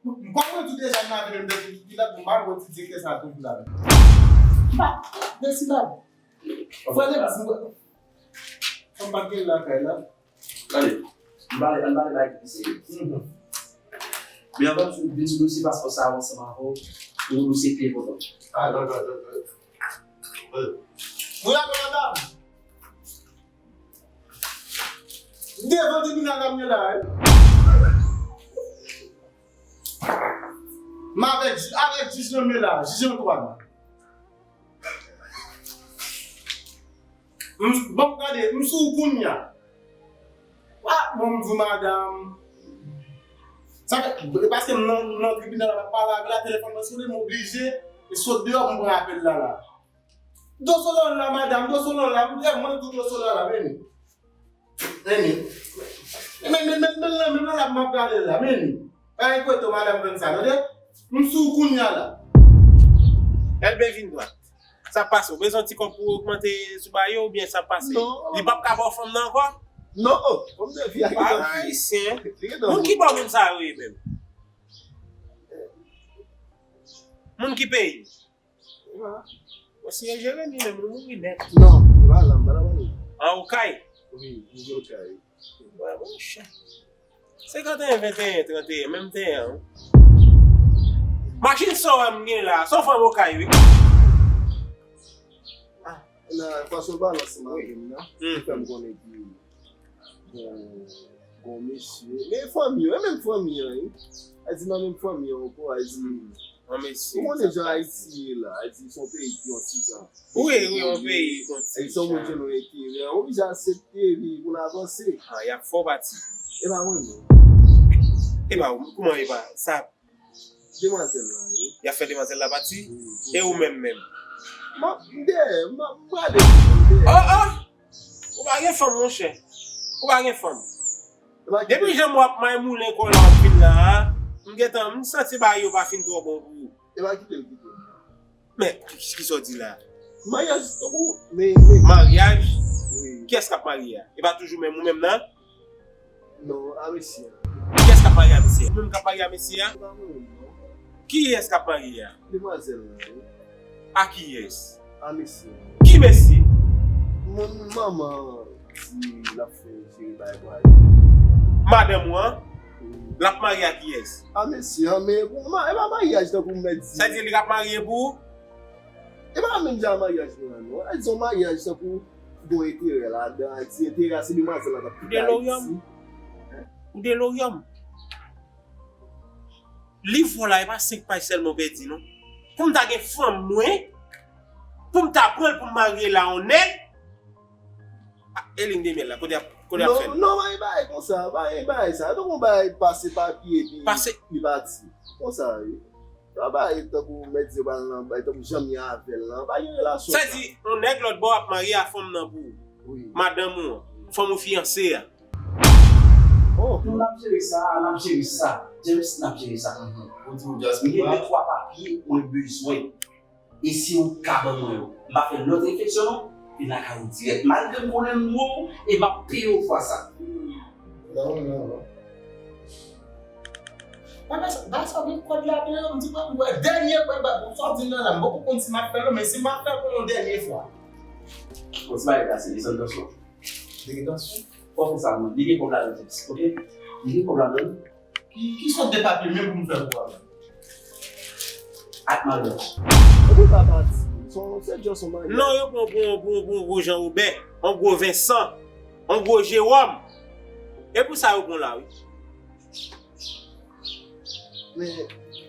M pa mwen di w deja m lave men m depi ki la pou m al wè ti direktè sa toujou la. Ba, mèsi ba. Frè Denis, m pa gen lakay la. Tande, ann pale, ann pale bagay ki pi serye. Men anvan m vin sou dosye paspò sa a ansanm avè w, yon dosye ki enpòtan. Ah, dakò, dakò. Wi, alo, madanm. Devan tribinal la m ye la, wi. M avèk, avèk jij nan men la, jij Antoine. M, bon, gade, m sou ou kounye a. Ah, bon, m di w, madanm. Sa fè, e paske m nan, nan tribinal la, m ap pale avè l la, telefòn mwen sone, m oblije sot deyò pou m pran apèl la, la. Dosolon la, madanm, Dosolon la, m vrèman di w Dosolon la, vini. Vini. Men, men, men, men, men, men, la, m ap gade l la, vini. Pa enkyete w, madanm Vanessa, tande? M sou ou kounye a la. Elbe vin dwat. Sa pase, ou bezwen ti kòb pou ogmante sou ba yo oubyen sa pase? Non. Li p ap ka ba w fanm nan ankò? Non, oh, fanm de fi a ki fanm fi. Ayisyen. Moun ki ba w menm sa yo ye menm? Moun ki peyi? Mwen siye Jeremi menm, li mouri nèt. Non, li pa la, m pa nan pale. An Okay? Wi, li Okay. Wè, monchè. Senkanteyen, venteyen, tranteyen, menm teyen an. Machin sa w wè m gen la, sa w fè m Okay, wi. Ah, nan fason w pale ansanm avè m nan, li fè m konnen ki gon, gon mesye. Men fanmi yo, e menm fanmi an, wi. A di nan menm fanmi an ankò, a di. Yon mesye. Ou konnen jan Ayiti ye la, a di se yon peyi ki yon ti jan. Wi, wi, yon peyi ki yon ti jan. A di se yon moun ki gen yon enterè, ou oblije aksepte li pou n avanse. Ah, y ap fè w pati. E pa mwen menm. E pa ou, kouman e pa sa? Demwazèl la, wi. Y ap fè demwazèl la pati? Wi, wi. E ou menm menm? M ap, m dèyè, m ap, m prale, m dèyè. Oh, oh! Ou pa gen fanm, monchè. Ou pa gen fanm. Depi jan w ap may moulen kò la w ap vin la a, m gentan, m santi bagay yo pa fin twò bon pou ou. E pa kite l kite m. Men, ki, ki sa w di la? Maryaj, tankou, men, men. Maryaj? Wi. Kiyès k ap marye a? E pa toujou menm ou menm nan? Non, a mesye a. Kiyès k ap marye a mesye a? Ou menm k ap marye a mesye a? Se pa mwen menm, non. Kiyès k ap marye a? Demwazèl la, wi. A kiyès? A mesye a. Ki mesye? Moun manman an di l ap fè jere bagay pou Ayiti. Madanm ou an? Wi. L ap marye a kiyès? A mesye a, men pou ma-, e pa maryaj tankou m mèt di. Sa di li k ap marye pou ou? E pa menm jan maryaj nou an, non. E di yon maryaj tankou gon enterè ladan, e di enterè a se demwazèl la k ap kite Ayiti. Ou deloryanm. Ou deloryanm. Liv ou la, e pa senk paj sèlman w pèdi, non. Pou m ta gen fanm mwen, pou m ta pran l pou m marye l a yon nèg, ah, e liy de myèl la, kote y ap, Kounye a ap fè l. Non, non, pa gen bagay konsa, pa gen bagay sa. Tankou yon bagay pase papye epi li pati. Konsa, wi. Pa bagay tankou mèt di pral nan bay, tankou jan m ye avè l lan. Pa gen relasyon sa. Sa di, yon nèg lòt bò ap marye a fanm nan pou ou. Wi. Madanm ou an, fanm ou fiyanse a. Oh. Nou n ap jere sa, n ap jere sa. James, n ap jere sa. Ou di w just gen de twa papye mwen bezwen. E si ou ka ban mwen yo, m pa fè lòt refleksyon non. Vin lakay ou dirèk. Malgre m konnen m dwe w e m ap peye w fwa sa. Non, non, non. Bagay sa, bagay sa gen kòd ladan yo, m di, mwen, mwen, dènye, mwen, mwen, sa w di m nan la, m poko konn si m ap fè l non, men si m ap fè l pou yon dènye fwa. Bon, si bagay pase, desann tansyon. Desann tansyon? Fò fè sa, mwen. Li gen kòb ladan, oke? Li gen kòb ladan. Ki, ki sòt de papye menm pou m fè pou avè l? Ak maryaj. Epi pa pati. Se yon, se just yon maryaj. Non, yo pran pou, pou, pou, pou Jean Robert, yon gwo Vincent, yon gwo Jérôme. E pou sa yo pran la, wi. Men,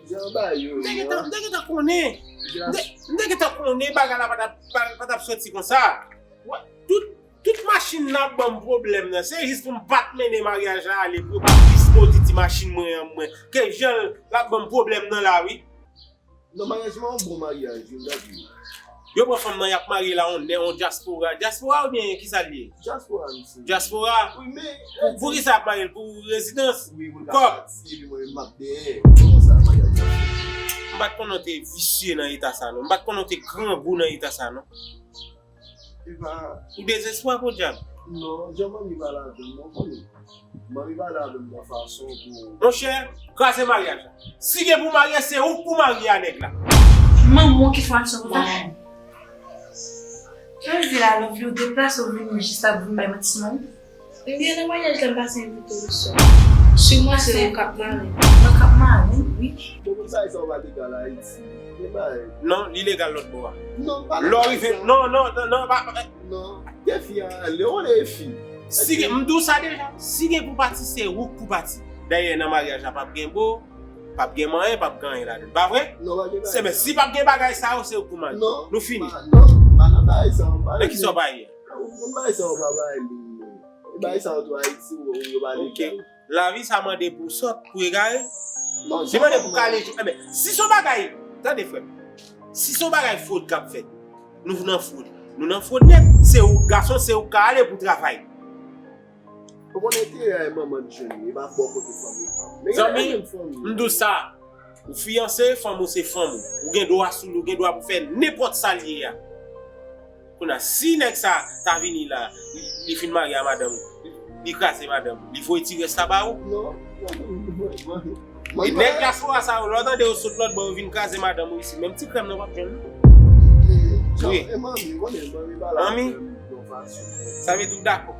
jan ba yo, m te gentan, m te gentan konnen. M te, m te gentan konnen bagay la pa t ap, pa, pa t ap soti konsa. Tout, tout machin nan ap ban m pwoblèm nan, se jis pou m pa t mennen maryaj la ale, pou yo pa plis modi ti machin mwen an mwen. Ke jan l ap ban m pwoblèm nan la, wi. Non, maryaj lan yon bon maryaj, wi, m ta di. Yo pran fanm nan, y ap marye la, on nè, on dyaspora. Dyaspora oubyen kisa l ye? Dyaspora, misye. Dyaspora? Wi, men, pou, pou kisa y ap marye l? Pou rezidans? Wi, pou l ka pati, epi mwen, m ap dèyè. Kòman sa, maryaj la? M pa t konnen w te visye nan eta sa, non. M pa t konnen w te grangou nan eta sa, non. Ou dezespwa, podyab. Non, jan manmi pale avè m nan, w konnen. Manmi pale avè m nan fason pou. Monchè, kraze maryaj la. Si gen pou marye, se ou k pou marye a nèg la. Manman w ki fè aksyon konsa? Jan l di la, Lovely, ou deplase, ou vini jis la pou vin bay manti sou manmi. Ebyen, nan maryaj la, m pa t envite w, sè. Sou mwen, se ou k ap mare. Mwen k ap mare? Wi. Bon, konsa, sa w pa legal Ayiti. Men bagay. Non, li legal lòt bò a. Non, pa legal. Lè w rive, non, non, non, non, pa, pa. Non, defi a, ale, w ale defi. Si gen, m di w sa deja, si gen pou pati, se ou k pou pati. Dayè, nan maryaj la, p ap gen bo, p ap gen manyen, p ap gen anyen ladan l. Pa vre? Non, pa gen bagay sa. Se, men si p ap gen bagay sa yo, se ou k pou mare. Non. Nou fini. Non, pa nan bagay sa yo, pa. Men kisa w pa ye? Ou konn bagay sa yo pa bay li. Bagay sa yo tou Ayiti, yo, yo pa legal. Lavi sa mande pou w sòt, pou w egare. Non, li mande pou w kale jou. Enben, si se yon bagay, tande frè m, si se yon bagay fwod k ap fèt, nou nan fwod. Nou nan fwod nèt, se ou gason, se ou k ka ale pou travay. Ou konn enterè manman n jwenn li, e pa bò kote fanmi l. Zanmi, m di w sa, ou fiyanse, fanm ou se fanm ou. Ou gen dwa sou li, ou gen dwa pou fè nenpòt sa l ye a. Kounye a, si nèg sa ta vini la, li, li fin marye a madanm ou, li kraze madanm ou, li voye ti rès la ba ou? Non. E nèg dyaspora sa yo, lè w tande yo sot lòt bò, yo vin kraze madanm ou isit, menm ti krèm nan w p ap jwenn, non. Wi. Manmi, sa vle di w dakò.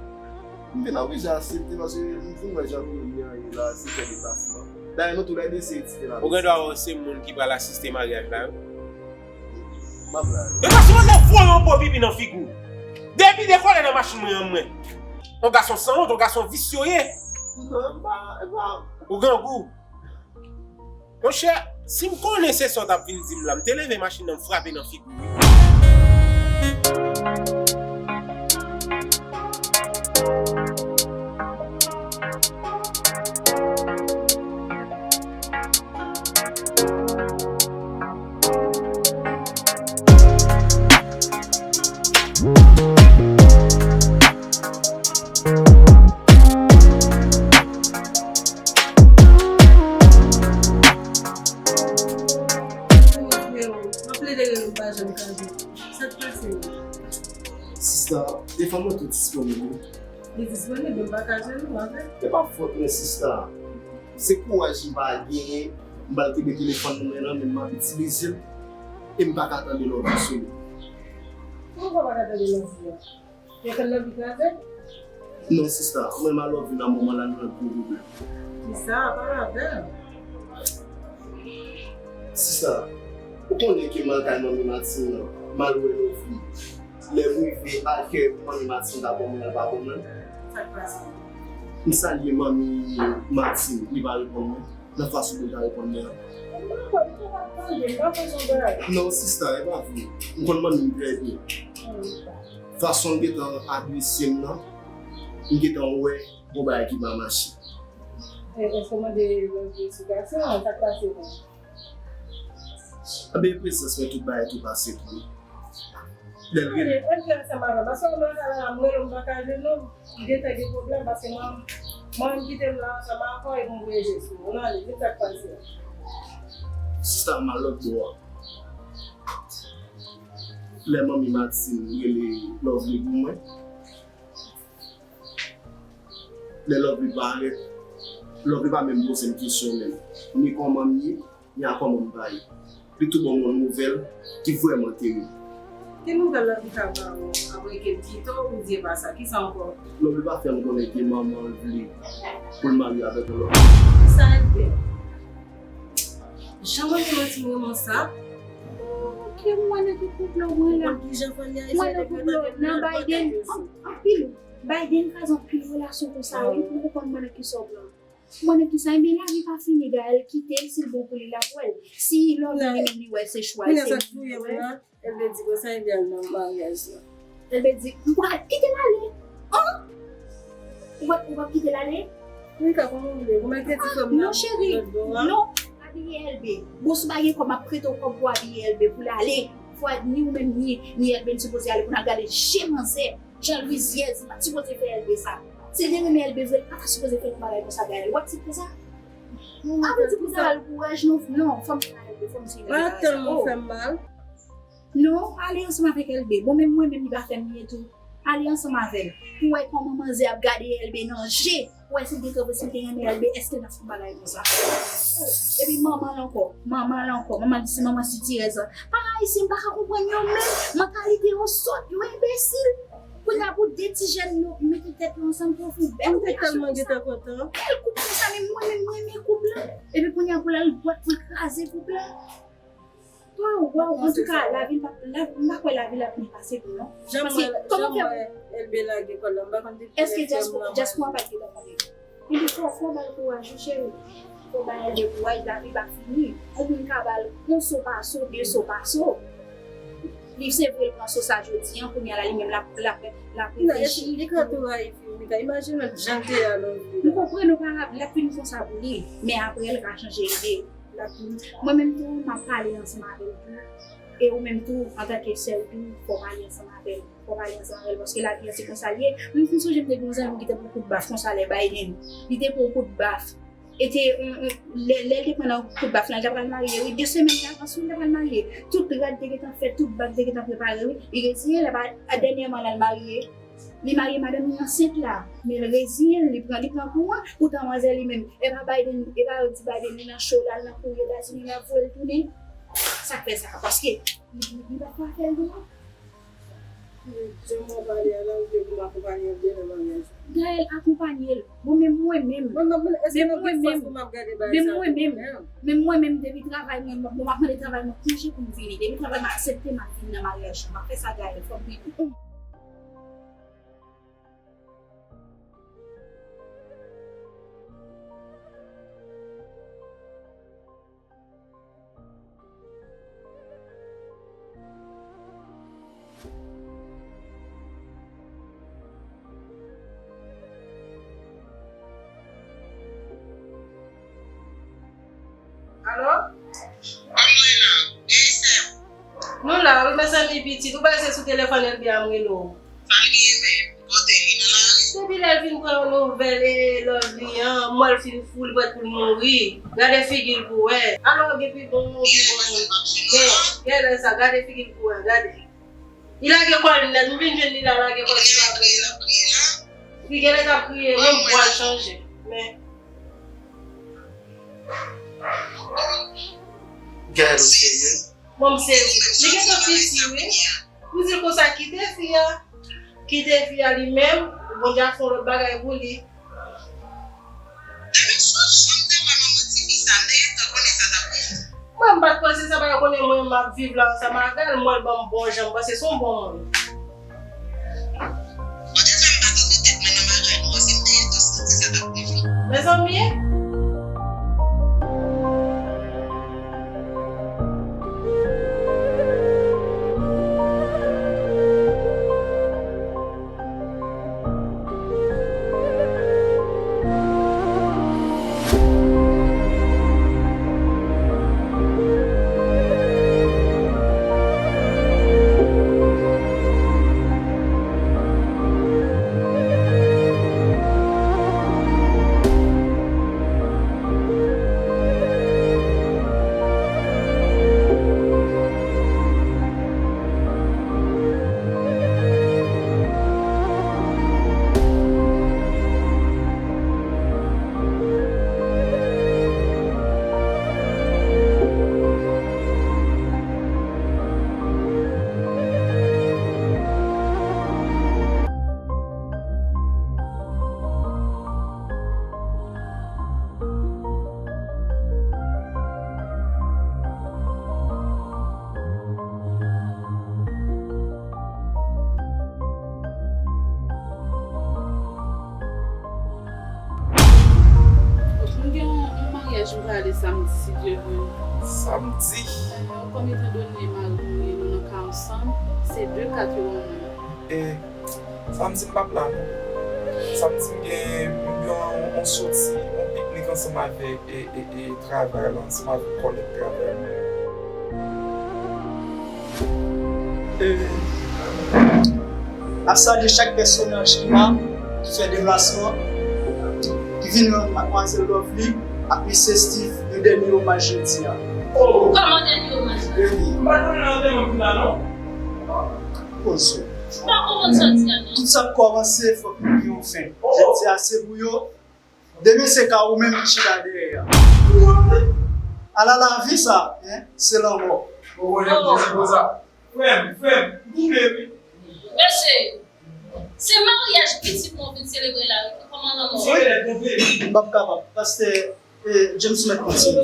M vin oblije aksepte paske m fin wè jan peyi an ye la, se fè deplasman. Dayè, nou tou lè de se etidyan la. Ou gen dwa wè se moun ki pral asiste maryaj la, wi. M ap la. Yo ta sipoze voye yon po pipi nan figi w. Depi dekole nan machin mwen an mwen. Yon gason sanwont, yon gason visye w ye. Non, m pa, m pa. Ou grangou. Monchè, si m konnen se sa w t ap vin di m la, m te leve machin nan, m frape nan figi w, wi. Mwen plede rele w pa janm ka jwenn. Sa k pase menm? Sista, telefòn mwen tou disponib, wi. Li disponib, men m pa ka jwenn ou avè l. Se pa fòt mwen, sista. Se kouraj m pa genyen. M pral kenbe telefòn nan men nan, men m ap itilize l. E m pa ka tande lòt sou li. Poukisa w pa ka tande lòt? Yo fè l nan bi kraze? Non, sista, mwen m a Lovely nan moman la, nou nan gwo pwoblèm. Kisa? Pale avè m. Sista, ou konnen ke m al kay manmi Martine nan, m al wè Lovely. Lè m rive al kay manmi Martine, ta ban mwen, l pa ban mwen. Sa k pase? M salye manmi Martine, li pa reponn mwen. Nan fason pou l ta reponn mwen an. Non, sista, e pa vre. M konn manmi m trè byen. Fason l gentan adrese m nan, M gentan wè gon bagay ki pa mache. E, èske w mande Lovely eksplikasyon? Sa k pase menm? Anben, prezans mwen, tout bagay tou pase tou. Lè l rele. Ann ansanm avè m. Paske mwen la, mwen, m pa ka jwenn nou. M gentan gen pwoblèm paske mwen, mwen, m kite m la ansanm avè w epi m voye je sou ou. Ann ale, men sa k pase a. Sista, m al lòt bò a. Lè manmi Martine rele Lovely pou mwen, lè Lovely parèt, Lovely pa menm poze m kesyon menm. Ni kòman m ye, ni a kòman m pa ye. Li tou ban m yon nouvèl ki vrèman terib. Ki nouvèl Lovely ka ba w apre ke l kite w, oubyen pa sa? Kisa ankò? Lovely pa fè m konnen ke manman l vle pou l marye avèk yon lòt moun. Sa l fè? Jan mwen te manti mwen, mwen sa. Ke mwen nan ki koup la mwen la. Mwen nan koup la nan Biden. An- Anpil. Biden kraze anpil relasyon konsa, wi. Mwen konprann mwen nan ki sa w pran. Mwen nan ki sa, ebyen, lavi pa fini, Gaël kite l, si l bon pou li, l ap wè l. Si Lovely li menm li wè se chwa l, se li wè. Elbe di konsa, Elbe al nan maryaj la. Elbe di, m pral kite l ale. An? Ou p ap, ou p ap kite l ale? Wi, ka kòman w vle? Ou mèt rete fè m nan lòt bò a. Non, abiye Elbe. Bon, si w pa gen kòb, m ap prete w kòb pou abiye Elbe pou l ale. Fò ni ou menm, ni, ni Elbe, n sipoze ale pou n al gade je manzè. Jan l rizyèz, li pa t sipoze fè Elbe sa. Si l te renmen Elbe vre, li pa ta sipoze fè yon bagay konsa, Gaël. W aksepte sa? Avan di pou Gaël kouraj, non, non, fò m fè Elbe, fò m di Elbe bagay sa. Tèlman fè m mal. Non, ale ansanm avèk Elbe. Bon, menm mwen menm, li pa fè m byen tou. Ale ansanm avè l. Pou w wè kòman manzè ap gade Elbe nan je. Pou w wè si l te, si l te renmen Elbe, èske l t ap fè yon bagay konsa? Epi manman l ankò, manman l ankò, manman l di se manman sitirèz lan. Paran ayisyen, m pa ka konprann yo menm, mantalite yo sòt, yo enbesil. Kounye a pou de ti jèn yo mete tèt yo ansanm pou yo fè yon bèl relasyon konsa. Bèl koup konsa, men mwen menm, mwen renmen koup lan. Epi kounye a pou l al bwat pou l kraze koup lan. Waw, waw, antouka, lavi l pa, la, m pa kwè lavi l ap byen pase pou non. Paske, kòman fè w? Èske dyaspora pa t gentan konnen? Epi fò, fò w ba l kouraj, wi, cheri. Fò w ba Elbe kouraj, lavi pa fini. Yon moun ka ba l yon so pa so, de so pa so. Li se vre l pran so sa jodi an, kounye a la li menm l ap, l ap, l ap reflechi. Li ka tou rayi fi, li ka imajine l jan l te ye a lòt jou la. M konprann ou pa, l ap vin konsa pou li, men apre l ka chanje ide. L ap vin. Mwen menm tou, m ap pale ansanm avè l tou. E ou menm tou, antanke sè l tou, fò w pale ansanm avè l. Fò w pale ansanm avè l, paske lavi a se konsa l ye. Mwen fin sonje m te gen yon zanmi ki te pran kout baf konsa lè Biden. Li te pran kout baf. E te, on, on, lè, lè l te pran nan kout baf lan, li ta pral marye, wi. De semèn davans, wi, li ta pral marye. Tout rad te gentan fèt, tout bag te gentan prepare, wi. Li reziyen l, apa, a dènyèman, l al marye. Li marye, madanm li ansent la. Men l reziyen l, li pran, li pran kou an. Poutan manzè li menm, e pa Biden, e pa yo di Biden li nan cho, l al nan kouri Etazini, l ap voye l tounen. Sa k fè sa? Paske li, li, li pa t ka fè l dwa. Jan mwen pale a la, ou vle pou m akonpanye Elbe nan maryaj la? Gaël, akonpanye l. Bon, men mwen menm. Mwen, mwen, èske mwen gen fòs pou m ap gade bagay sa tou? Men mwen menm. Men mwen menm, depi travay mwen, bon, m ap mande travay mwen konje pou m vini. Depi travay m aksepte, m ap vin nan maryaj la. M ap fè sa, Gaël, fò m vini. Alo? Kòman w ye la? Wi, sè m. Nou la, wi, mezanmi, pitit. Ou pa se sou telefòn Elbe a m rele w. Sa l genyen menm? Kote li nan lari? Depi lè l fin pran yon nouvèl e Lovely an, mò l fin fou, li prèt pou l mouri. Gade figi l pou w wè. Alò, gen pi bon, pi bon. Men, gen lè sa, gade figi l pou w wè, gade. Li lage kò l nèt, m vin jwenn li la, lage kò l sou la. Li gen lè k ap kriye, menm vwa l chanje. Men. Gaël, ou serye? Bon, m sezi. Li gentan piti, wi. Ou di l konsa, kite fi a. Kite fi a li menm. Bondye ap fè yon lòt bagay pou li. Depi sou jan m te wè manman ti fi sa, m te gentan konnen sa t ap rive. Mwen, m pa t panse sa, pa yo konnen mwen, m ap viv la ansanm avè l. Mwen, l ban m bon jan, m panse se yon bon moun. Poutèt sa m pa t antre tèt mwen nan maryaj nou, paske m te gentan santi sa t ap rive. Mezanmi. Jou prale samdi, si Dye vle. Samdi? Ahn, kòm etandone mari m e nou nan ka ansanm, se de kat yo ban mwen. E, samdi m p ap la, non. Samdi m gen yon, yon soti, yon piknik ansanm avèk e, e, e travay la, ansanm avèk kòlèg travay mwen. E, N ap salye chak pèsonaj ki la, ki fè deplasman, ki vin rann Madmwazèl Lovely ak Mesye Steve yon dènye omaj jodi a. Oh! Kòman dènye omaj la? M pa t konnen nan antèman m la, non. Poze. M pa konprann sa w di a, non. Tout sa k kòmanse, fòk li gen yon fen. Jodi a, se pou yo. Demen se ka ou menm ki chita dèyè a. Ala lavi sa, en, se lanmò. Ou konnen ki se konsa. Frè m, frè m, m twouble wi. Mesye, se maryaj pitit mwen w vin selebre la wi, kòman lanmò? M p ap kapab. Pastè, eh, James mèt kontinye.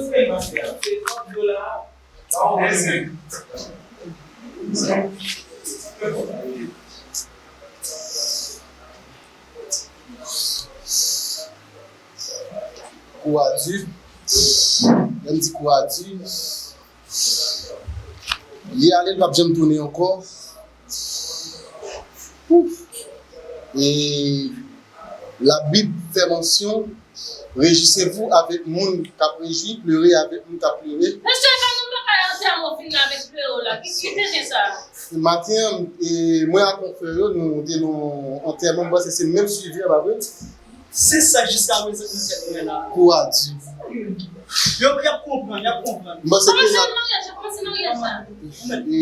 Kou a di. Lè m di kou a di, li ale, li p ap janm tounen ankò. Ouf. E Labib fè mansyon, rejwisez-vous avèk moun k ap rejwi, plere avèk moun k ap plere. Mesye, pa nou pa ka antèman w fin la avèk plere w la. Ki, ki te gen sa? Maten an, e, mwen ak yon frè yo, nou te nan yon antèman, m panse se menm sijè a, pa vre? Se sa jiska prezan nan tèt mwen la. Kou a di. Yo, y ap konprann, y ap konprann. M panse ke Kòmanse maryaj la, kòmanse maryaj la. E,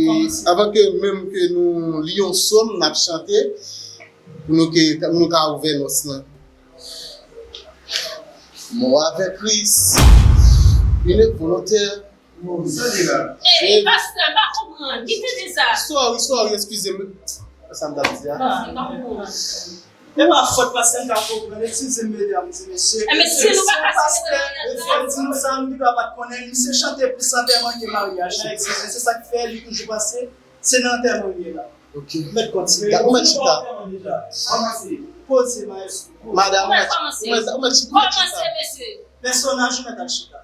avan ke menm ke nou li yon sòm, n ap chante, pou nou ke, nou ka ouvè nòs lan. Mò avèk Kris, vin volontè. Ey, pastè, m pa konprann. Ki te di sa? Sorry, sorry, eskize m. Sa m t ap di a. Bon, m pa konprann. E pa fòt pastè m ka konprann. Eskize m, medam e mesye. E mesye, nou pa ka selebre maryaj la. Mesye, di nou sa, nou pito pa t konnen. Misye chante plis antèman ke maryaj la. Eskize, se sa k fè li toujou panse se nan antèman l ye la. Ok. Mèt kontinye. Ou mèt chita. Poze, maestro. Madam, ou mèt, ou mèt, ou mèt chita. Kòmanse, mesye. Pèsonaj, ou mèt al chita.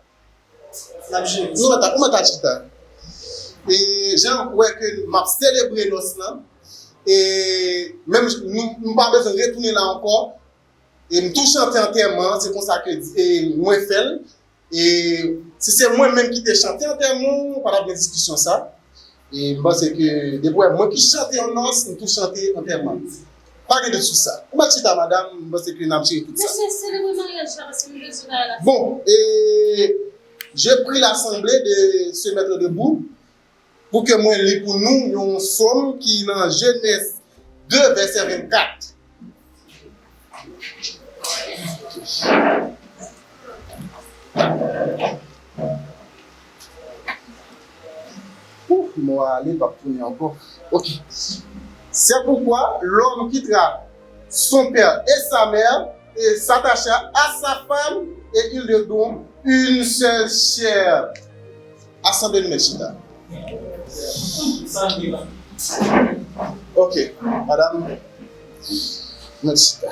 N ap jere. Nou mèt al, ou mèt al chita. E jan w wè ke m ap selebre nòs lan, e menm nou, nou pa bezwen retounen la ankò. E m tou chante antèman an, se konsa ke, e, mwen fè l. E si se mwen menm ki te chante antèman w, pa t ap gen diskisyon sa. E m panse ke depi w wè mwen ki chante yon nòs, m tou chante antèman. Pa gen dout sou sa. Ou mèt chita, madam, m panse ke n ap jere tout sa. Mesye, selebre maryaj la, paske m bezwen bagay la. Bon, e je prie l'assemblée de se mettre debout pou ke mwen li pou nou yon sòm ki nan Jenèz de, vèsè vennkat. Ouf, mò a ale, l p ap tounen ankò. Ok. C'est pourquoi l'homme quittera son père et sa mère et s'attachera à sa femme et ils deviendront une seule chair. Asanble nou mèt chita. Ok, madam, mèt chita.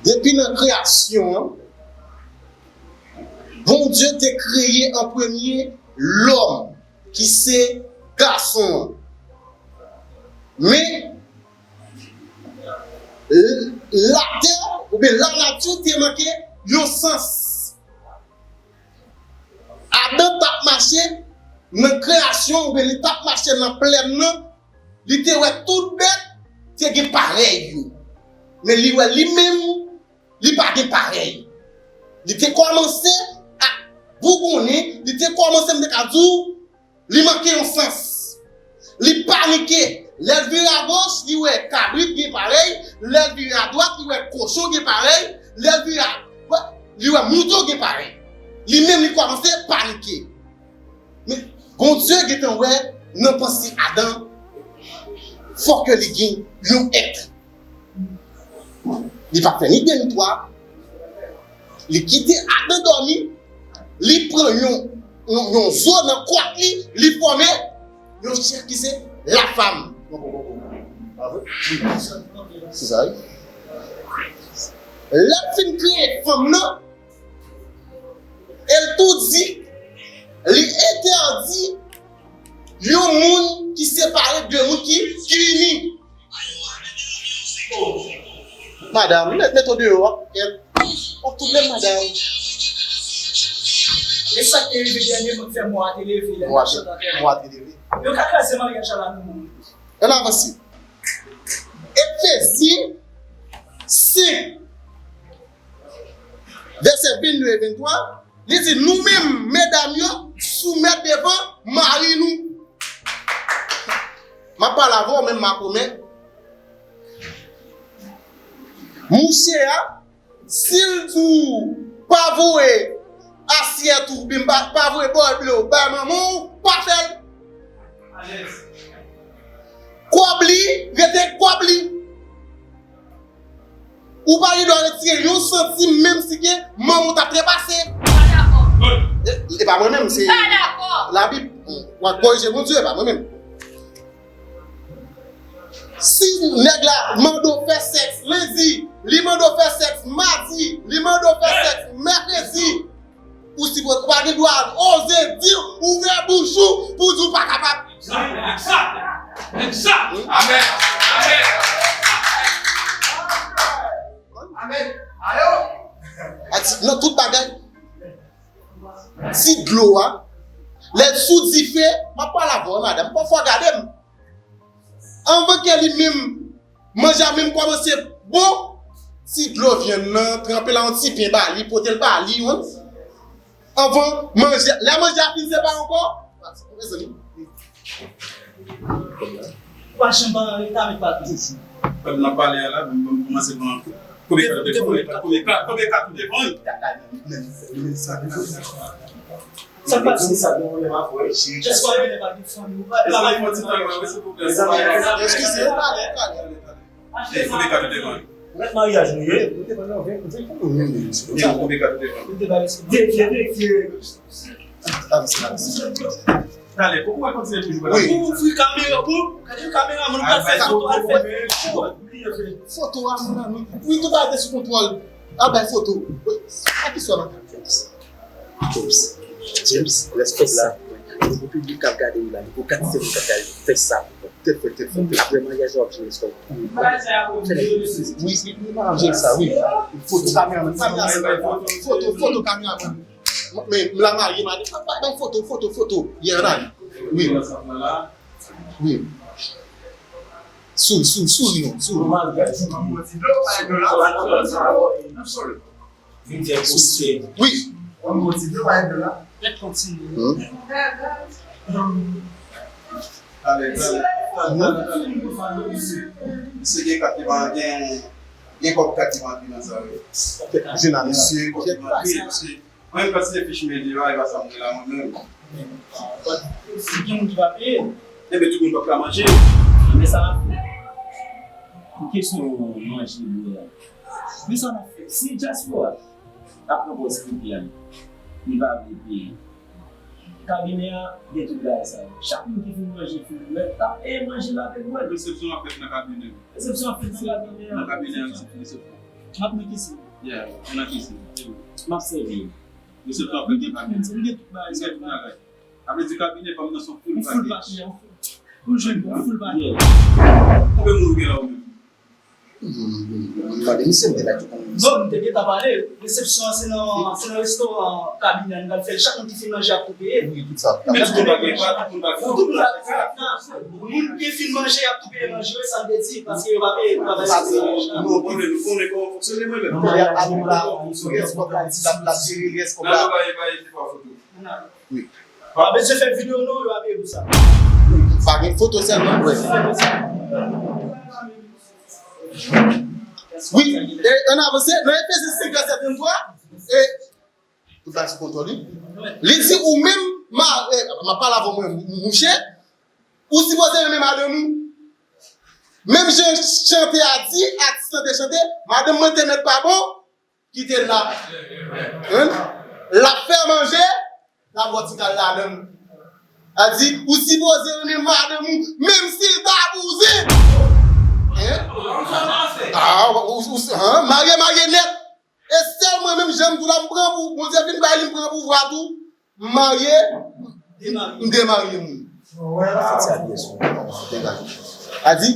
Depi nan kreyasyon an, Bondye te kreye an premye lòm, ki se gason an. Men, l-, latè, oubyen lanati te manke yon sans. Adan t ap mache nan kreyasyon, oubyen li t ap mache nan plèn nan, li te wè tout bèt te gen parèy yo. Men li wè li menm, li pa gen parèy. Li te kòmanse ak bougonnen, li te kòmanse, m te ka di w, li manke yon sans. Li panike. Lè l vire agoch, li wè kabrit gen parèy. Lè l vire adwat, li wè kochon gen parèy. Lè l vire a, li wè mouton gen parèy. Li menm, li kòmanse panike. Men, Bondye gentan wè nan panse Adan, fò ke li gen yon èt. Li pa fè ni de ni twa. Li kite Adan dòmi, li pran yon, yon, yon zo nan kwak li, li fòme yon chè ki se lafanm. Se sa, wi. Lè l fin kreye fanm nan, e l tou di, li entèdi yon moun ki separe de moun ki, ki ini. Madanm, met, met w deyò, w ap, w ap touble m, madanm. E sa k te rive dènyèman k fè mò a te leve, lè n ap chante anterman. Mò a te leve. Yo ka kraze maryaj la, la, nou. Ann avanse. Efezyen senk, vèsè vennde e venntwa, li di, nou menm, medam yo, soumèt devan mari nou. M ap pale avè w, men m makomè. Mouche a, si l di w pa voye asyèt ou, oubyen pa, pa voye bòl ble w bay manman w, pa fè l. Kòb li rete kòb li. Ou pa gen dwa retire yon santim, menm si ke manman w t ap trepase. Pa dakò. E, e pa mwen menm, se Pa dakò. Labib. W ap korije Bondye, e pa mwen menm. Si nèg la mande w fè sèks lendi, li mande w fè sèks madi, li mande w fè sèks mèkredi, ou sipoze, ou pa gen dwa oze di, ouvè bouch ou pou di w pa kapab. Egzak, egzak, egzak. Amèn, amèn. Amèn. Ayo. Ati, nan tout bagay, ti dlo a, lè l sou dife, m ap pale avè w, madanm, pafwa gade m. Anvan ke li menm, manje a menm kòmanse bon, ti dlo vyann nan, tranpe l nan yon ti pen ba li, pote l ba li, wi. Anvan manje, lè manje a fin, se pa ankò. Mezanmi. Pa janm pa reta avèk pa. Pandan n ap pale a la, m, m kòmanse pran konbyen kat ou te pran, konbyen kat, konbyen kat ou te pran. Sa k pase? Just pa rele pa gen fanmi ou pa. Eskize, pale, pale. Konbyen kat ou te pran? Mèt maryaj nou ye. Konbyen kat ou te pran? Devye, devye. Talè, pou ou kontinye toujou. Wi. Pou ouvri kamera, pou gade kamera, moun ka fè foto, al fè foto. Foto a, mon ami. Wi, tout bagay sou kontwòl. Al bay foto. Wi. A ki swa maten? James. James, lè s kòb la, nouvo piblik k ap gade w la, nouvo kantite moun k ap gade w, fè sa pou mwen. Tèl fè, tèl fè, tèl. Apre maryaj la, w ap jere sa w. Wi, wi, wi, m ap jere sa, wi. Foto, kameraman, kameraman, foto, foto, kameraman. Men, m la marye, m a di, bay foto, foto, foto. Ye, ann ale. Wi. Wi. Souri, souri, souri, non, souri. Wi. Wi. Talè, talè, talè, talè. Misye gen kat li pa gen, gen kòb kat li pa antre nan sa, wi. Jina misye. Kòb li pa antre, misye. Mwen menm, kantite fich m peye a, e pa sa m gen la, mwen menm. Si gen moun ki pa peye. Enben, tout moun p ap ka manje. Men sa n ap fè. Pou kesyon manje, bwè a. Men sa n ap fè. Si dyaspora a pran pòz ki byen, li pa vle peye. Kabinè a gen tout bagay sa yo. Chak moun ki fin manje, fin bwè, l ap peye manje l avèk bwè l. Resepsyon ap fèt nan kabinè. Resepsyon ap fèt nan kabinè a. Nan kabinè a, resepsyon. M ap nan kisin. Yeah, ou nan kisin. M ap sèvi. Resepsyon ap fèt nan kabinè. M gen tout bagay sa yo. Sa vle di kabinè pa m nan se yon full package. Full package, yeah. Pou jwenn, pou full package. Konbyen moun ou gen la ou menm? M mande misye, m te bay tout moun. Non, m te gentan pale. Resepsyon an se nan, se nan restoran kabinè a nou pral fè l. Chak moun ki fin manje ap tou peye. Wi, tout sa. Men tout moun pa gen, pa tout moun pa gen. Tout moun pa gen. Moun ki fin manje ap tou peye manje yo, sa m te di, paske yo pa peye, yo pa bay sou manje la. Nou konnen, nou konnen kòman fonksyone mwen menm. Mwen ap la, sou rès kòb la, ti l ap la jere rès kòb la. Nan, nou pa, pa, pa, pa foto. Wi. Pa bezwen fè videyo non, yo ap peye pou sa. Pa gen foto sèlman, wi. Wi, e, ann avanse, nan Efezyen senk vèsè venntwa, e, tout bagay sou kontwòl, wi. Li di ou menm, ma, e, m ap pale avè w mwen, mouche, ou sipoze renmen madanm ou. Menm jan chante a di, atis lan te chante, madanm mwen te mèt pa bon, kite l la. Hein? L ap fè manje, l ap bò ti kal ladan l. Sa di, ou sipoze renmen madanm ou, menm si l ta bouzen. Hein? Ah, ou, ou, ou, hein? Marye, marye nèt. E sèl mwen menm, jan m di w la, m pran pou, Bondye vin bay li, m pran pouvwa tou. M marye, m demarye moun. Fèt sa byen sou. Degaje. A di?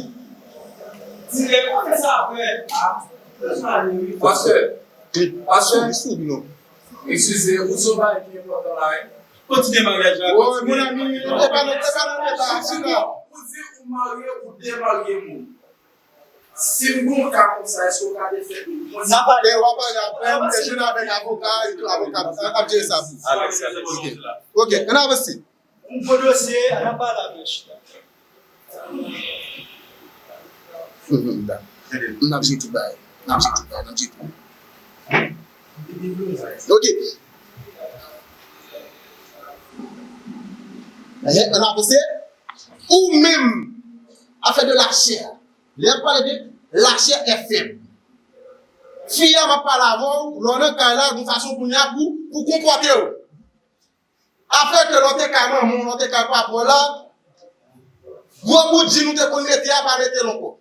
Pastè, pastè, soubi, soubi, non. Eskize, ou di yon bagay ki enpòtan la, wi. Kontinye maryaj la, kontinye. Mon ami, e pa nan, e pa nan deba a, sila. Ou di ou marye, ou demarye moun. Si m gon ka konsa, èske w ka defèt li pou mwen? N a pale. E w ap pale apre, m te jwenn avèk avoka, epi avoka ap jere sa pou ou. Ok, ann avanse. M gwo dosye, ann ap pale avè chita. N ap jere tout bagay. N ap jere tout bagay, n ap jere tout. Ok. Ann avanse. Ou menm, afè de lachè. Lè y ap pale de lachè è fèb. Fi a m ap pale avè w, lè w nan kay la, gon fason kounye a pou, pou konpòte w. Afè ke lè w te kay manman w, lè w te kay papa w la, gwo bout jin ou te konn mete a, pa mete l ankò.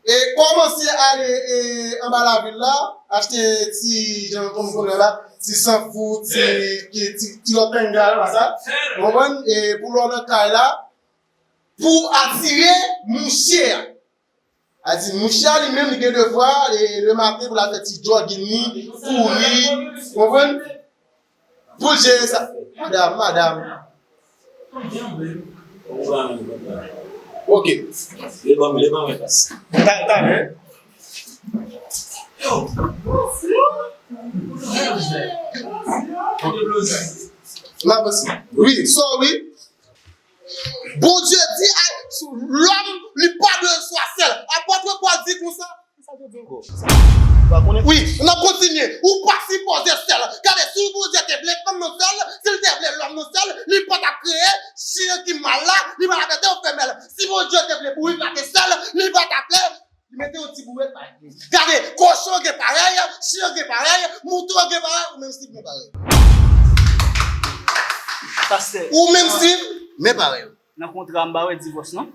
E kòmanse ale, e, anba lavil la, achte ti, jan kòm konnen la, ti sanfou, ti, ti, ti, ti lòt tanga, pa sa. Ou konprann? E pou lè w nan kay la, pou atire mouche a. A di, mouche a li menm, li gen devwa, e, lematen pou l al fè ti jogging li, kouri, konprann? Pou l jere sa. Madam, madam. Ok. Li ban, li ban mwen pas. Ta, ta, men. M avanse. Wi, sorry. Bondye di, a, lòm, li pa dwe swa sèl. Apot Pòl di konsa. Wi, n ap kontinye. Ou pa sipoze sèl. Gade, si Bondye te vle fanm nan sèl, si l te vle lòm nan sèl, li pa t ap kreye chen ki mal la, li pa t ap mete yon femèl. Si Bondye te vle bourik la te sèl, li pa t ap vle Li mete yon ti bourèt bay. Gade, kochon gen parèy, chen gen parèy, mouton gen parèy, ou menm Steve men parèy. Pastè. Ou menm Steve men parèy. Nan kontra m pa wè divòs non.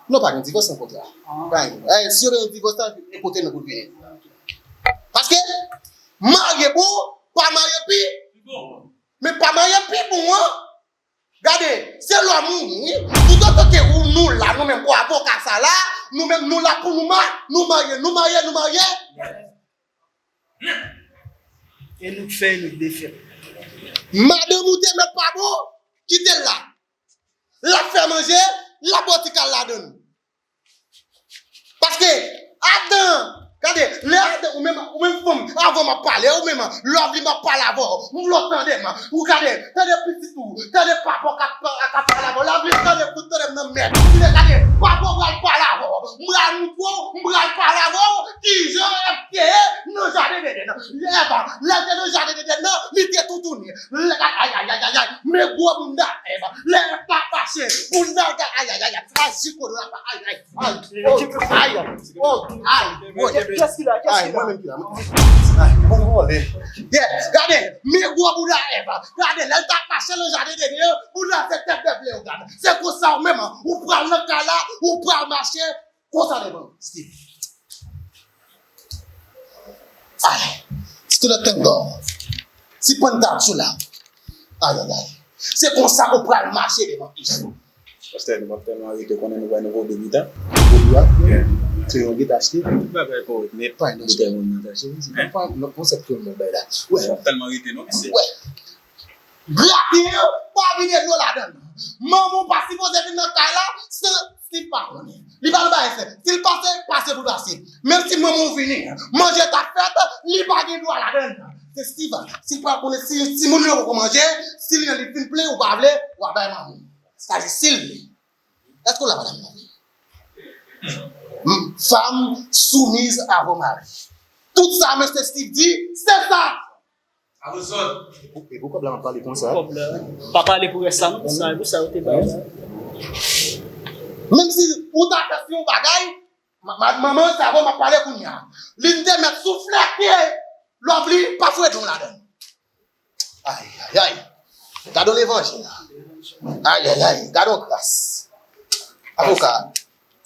Non, pa gen divòs nan kontra. Ah. Pa gen. Eh, si yo gen divòs la, e kote nou pou vini. Paske marye bon, pa marye pi. Men pa marye pi bon an. Gade, se lòm ou wi. Toutotan ke ou, nou la, nou menm kon avoka sa la, nou menm nou la pou nou ma, nou marye, nou marye, nou marye. E nou k fè, e nou k defèt. Madanm ou te mèt pa bon, kite l la. L ap fè manje, l ap bò ti kal ladann. Paske adan, gade, lè adan, ou menm, ou menm fanm, avan m ap pale, ou menm, Lovely m ap pale avè w, m vle w tande m, ou gade, tande pitit ou, tande papa w k ap, k ap pale avè w, Lovely tande, fout tande m nan mèd, ou vle gade, papa w pral pale avè w, m pral montre w, m pral pale avè w, kijan Èv te ye nan jaden Edenn. Èv, lè l te nan jaden Edenn nan, li te toutouni. Lè, ay, ay, ay, ay, ay, men gwo bounda Èv. Lè Èv t ap mache, bounda l gade, ay, ay, ay, ay, ay, jiko la, ay, ay, ay, oh, ay, oh, kiyès ki la, kiyès ki la? Ay, mwen menm ki la, mwen. Ay, mwen vole. Yeah, gade, men gwo bounda Èv. Gade, lè l t ap mache nan jaden Edenn, bounda se tèt bèf Leyogàn. Se konsa ou menm, ou pral nan kay la, ou pral mache, Konsa devan Steve. Ay, student tango. Si pann ta chou la. Ay, ay, ay. Se konsa ou pral mache devan Isu. Pastè, nou p ap tèlman rete konnen nou bay nouvo debitan. Nouvo debitan? Yeah. Se yon gita achte. Tout bagay kòrèk nèt. Pa nan chè. Determine nan tache. Non, pa, non, konsèp ke nou bay la. Wè. Nou p ap tèlman rete non, mesye. Wè. Graten an, pa vide dlo ladann. Manman w pa sipoze vin nan kay la san Steve pa konnen. Li pa nan bagay fèt. Si l pase, pase pou pase. Menm si manman w vini, manje t ap fèt, li pa gen dwa ladann. Se Steve, si l pa konnen, si timoun yo poko manje, si li, li fin plen, ou pa vle, w a bay manman w. Sa di si l vle. Èske w la, madanm? Femme soumise à vos maris. Tout sa mesye Steve di, se sa. Pou, e pou kòb la m ap pale konsa? Kòb la. Pa pale pou rès la non, sa, e pou sa yo te bay. Menm si ou ta fè yon bagay, ma, ma, manman, se avè w m ap pale kounye a. Li te mèt souflete Lovely pa foure dlo ladann. Ay, ay, ay. Gade yon levanjil la. Ay, ay, ay. Gade yon gras. Avoka.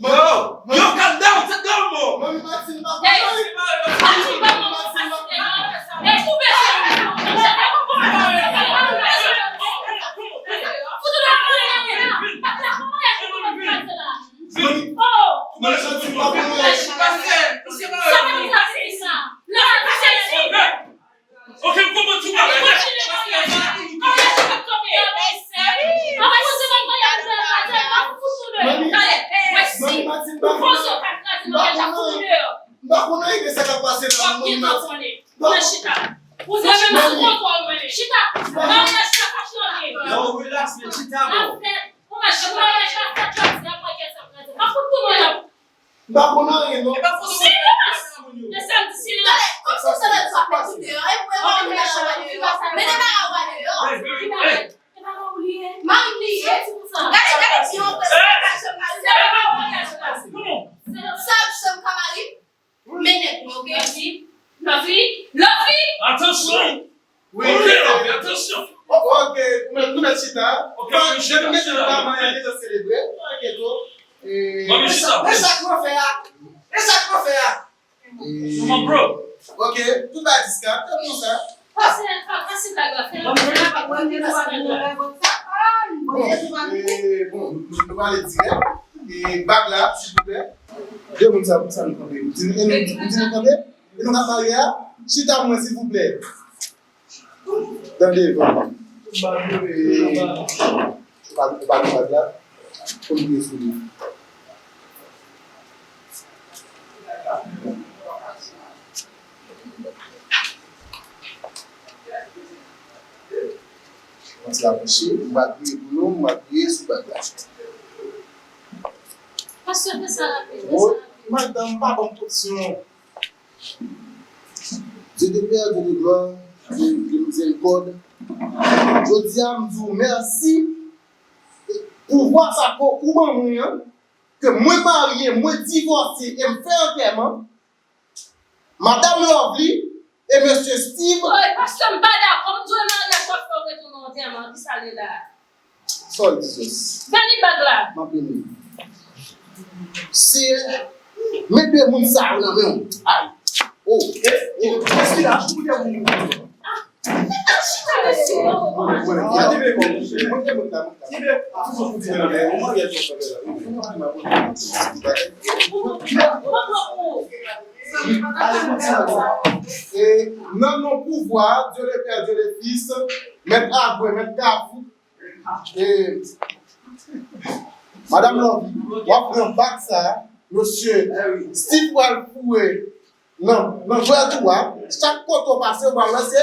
bro. Yo, yo, calm down, sit down, bro. Manmi Maxine pa konn anyen. Manmi Maxine pa konn anyen. Manmi Maxine pa konn anyen. Ok, kòman tou bagay? Manmi Maxine pa konn anyen. M pa konn anyen de sa k ap pase la, manmi Maxine. Ou se menm sou kontwòl mwen. Chita. Maryaj la pa chanje. Yo, relax, men chita, bro. Maryaj la fèt jodi a, mwen kè sa m pral di. Pa fout tout mwen nan. M pa konn anyen, non. Silans! E sa m di, silans! Tande, kòmsi se lè sa fè tout deyò, e pou e mari m nan chanm deyò. Men de bagay ou a deyò. Mari m li ye. Gade, gade byen, ou wè, sa pa janm ka mari m. Sa ap janm ka mari m. Men nèg mwen, oke? Lovely, Lovely, Lovely! Atansyon! Wi, oke, Lovely, atansyon! Oke, nou mèt, nou mèt chita. Oke, nou mèt chita. Depi nou mete nou nan maryaj, nou selebre. Oke, tou. E, Mami, chita. E sa k mwen fè a? E sa k mwen fè a? E, kòman, bro? Oke, tout bagay diskret, tout konsa. Pase, pase bag la, fè l. Bon, e, bon, nou, nou prale dirèk. E bag la, silvouplè. De moun sa, pou sa nou kanpe. Di nou, e nou, di nou kanpe. E nou ka marye a. Chita mwen, silvouplè. Tande, bon. E, ou pa, ou pa gen bag la. Pou nou sou li. Mwen se la mouche, m apiye pou nou, m apiye sou bag la. Pastè, fè sa rapid, fè sa rapid. Madanm, pa ban m opsyon. Dieu de père, Dieu de gloire, Dieu de miséricorde. Jodi a, m di w mèsi. Pouvwa sa ke ou ban mwen an, ke mwen marye, mwen divòse e m fè antèman, Madanm Lovely e Mesye Steve. Oy, pastè, m pa dakò. M di w e maryaj w ap fè w retounen antèman. Ki sa l ye la? Sa w di, Jis? Beni bag la. M ap beni. Seyè, met de moun sa yo nan men w. Ay. Oh, oh, oh. Mesye la, joute moun. E nan non pouvwa, Dieu le Père, Dieu le Fils, Mèt Agwe, Mèt Kafou, e Madanm Lanvi, w ap pran bag sa, mesye Steve pral foure nan, nan vwèt ou a, chak kote w pase, w pral wè se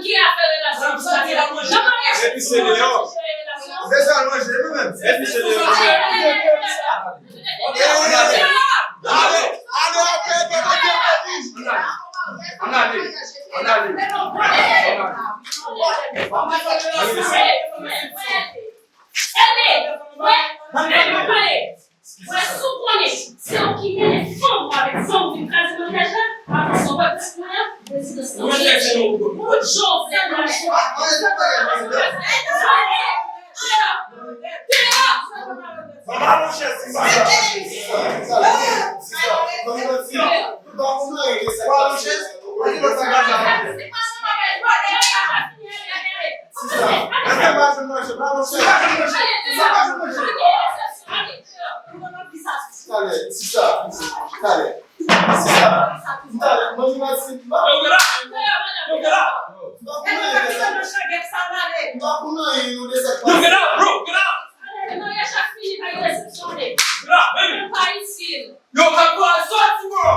ki afè relasyon ki pase la. Nan maryaj, epi se deyò. Se sa l manje, li menm. Epi se deyò. Ann ale, ale, ann ale, ann ale, ann ale. Ele, wè, wè, wè, wè, si w konnen se ou ki mennen fanm ou avèk zanmi w vin kraze maryaj la, apre sa w wè pèp mwen an, rezidans lan chanje. Pou Jovnèl Moïse. Mama, monchè, sista, sista, sista, sista, sista. Sista, èske pa jwenn manje? Pa manje. Talè, sista, talè. Sista, talè. Manje masin, pa. Pa pou manje, sista. Pa pou manje, nou de sèt. Yo, get out, bro, get out. Yo, Kakwa, sòti, bro!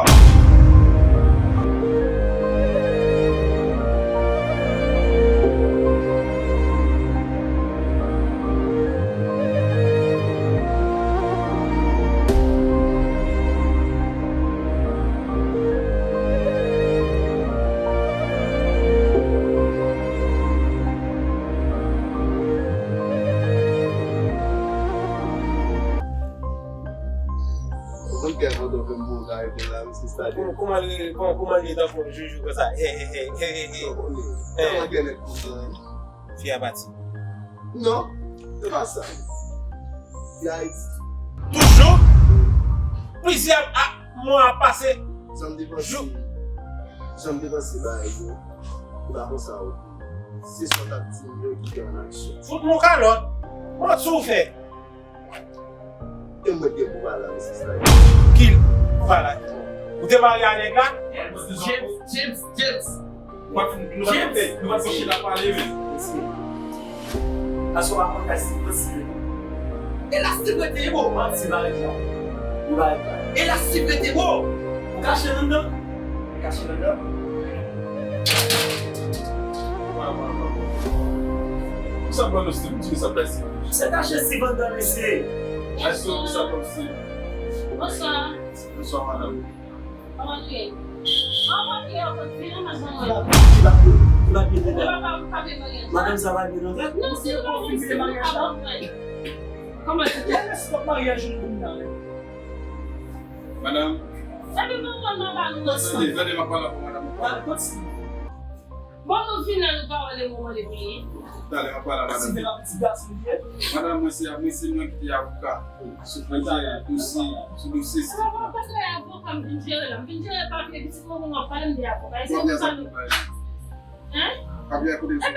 Ou konn kè kontan fè m bon kay pou la, mesye Stade. Kòman, kòman, kòman, kòman li ye tankou joujou konsa? Hey, hey, hey, hey, hey, hey. Ou konnen. Hey. Kòman gen nèg kontan, hein? Fi a pati. Non, se pa sa. Fi a Ayiti. Toujou? Plizyè a, mwa ap pase. Jan m te panse, jan m te panse bagay yo, e pa konsa yo. Se sa w t ap di m yo ki te an aksyon. Fout mwen kalòt. Manti w fè. E mwen gen pou pale a mesye Style. Ki pou pale a ki moun? Ou te marye a nèg la? James, James, James. Nou pa t fin, nou pa t fin, nou pa t fin chita pale, men. Mesye. Aswè a pa kay si fasil. Elastik rete, bro. Manti, bagay sa. Li bagay sa. Elastik rete, bro. Ou kache anndan? Kache anndan? Wa, wa, wa, wa. Sa ban nou stil, di sa pèsi. Se kache si anndan, mesye. Èske ou sa kòm si? Bonswa. Bonswa, madanm. Kòman nou ye? An, pa byen, an, pa byen, an, madanm. Ki pa byen, ki pa byen, madanm? Madanm, sa pa byen, non? Non, si nou pa byen, si nou pa byen. Kòman se fè? Lè stòp maryaj nou kounye a. Madanm. Epi bon, bon, non, ba nou. Tande, tande, m ap pale avè w, madanm. Bon, nou vin la, nou pa wè le moman de priye. Talè, m ap pale a madanm. Madanm, mwen se, mwen se mwen ki te avoka sou dosye, sou dosye. Avoka, m vin jere la. M vin jere papye, pitit mwen, mwen ap pale m de avoka. E se pou sa nou. Hein? Papye a kote l soti?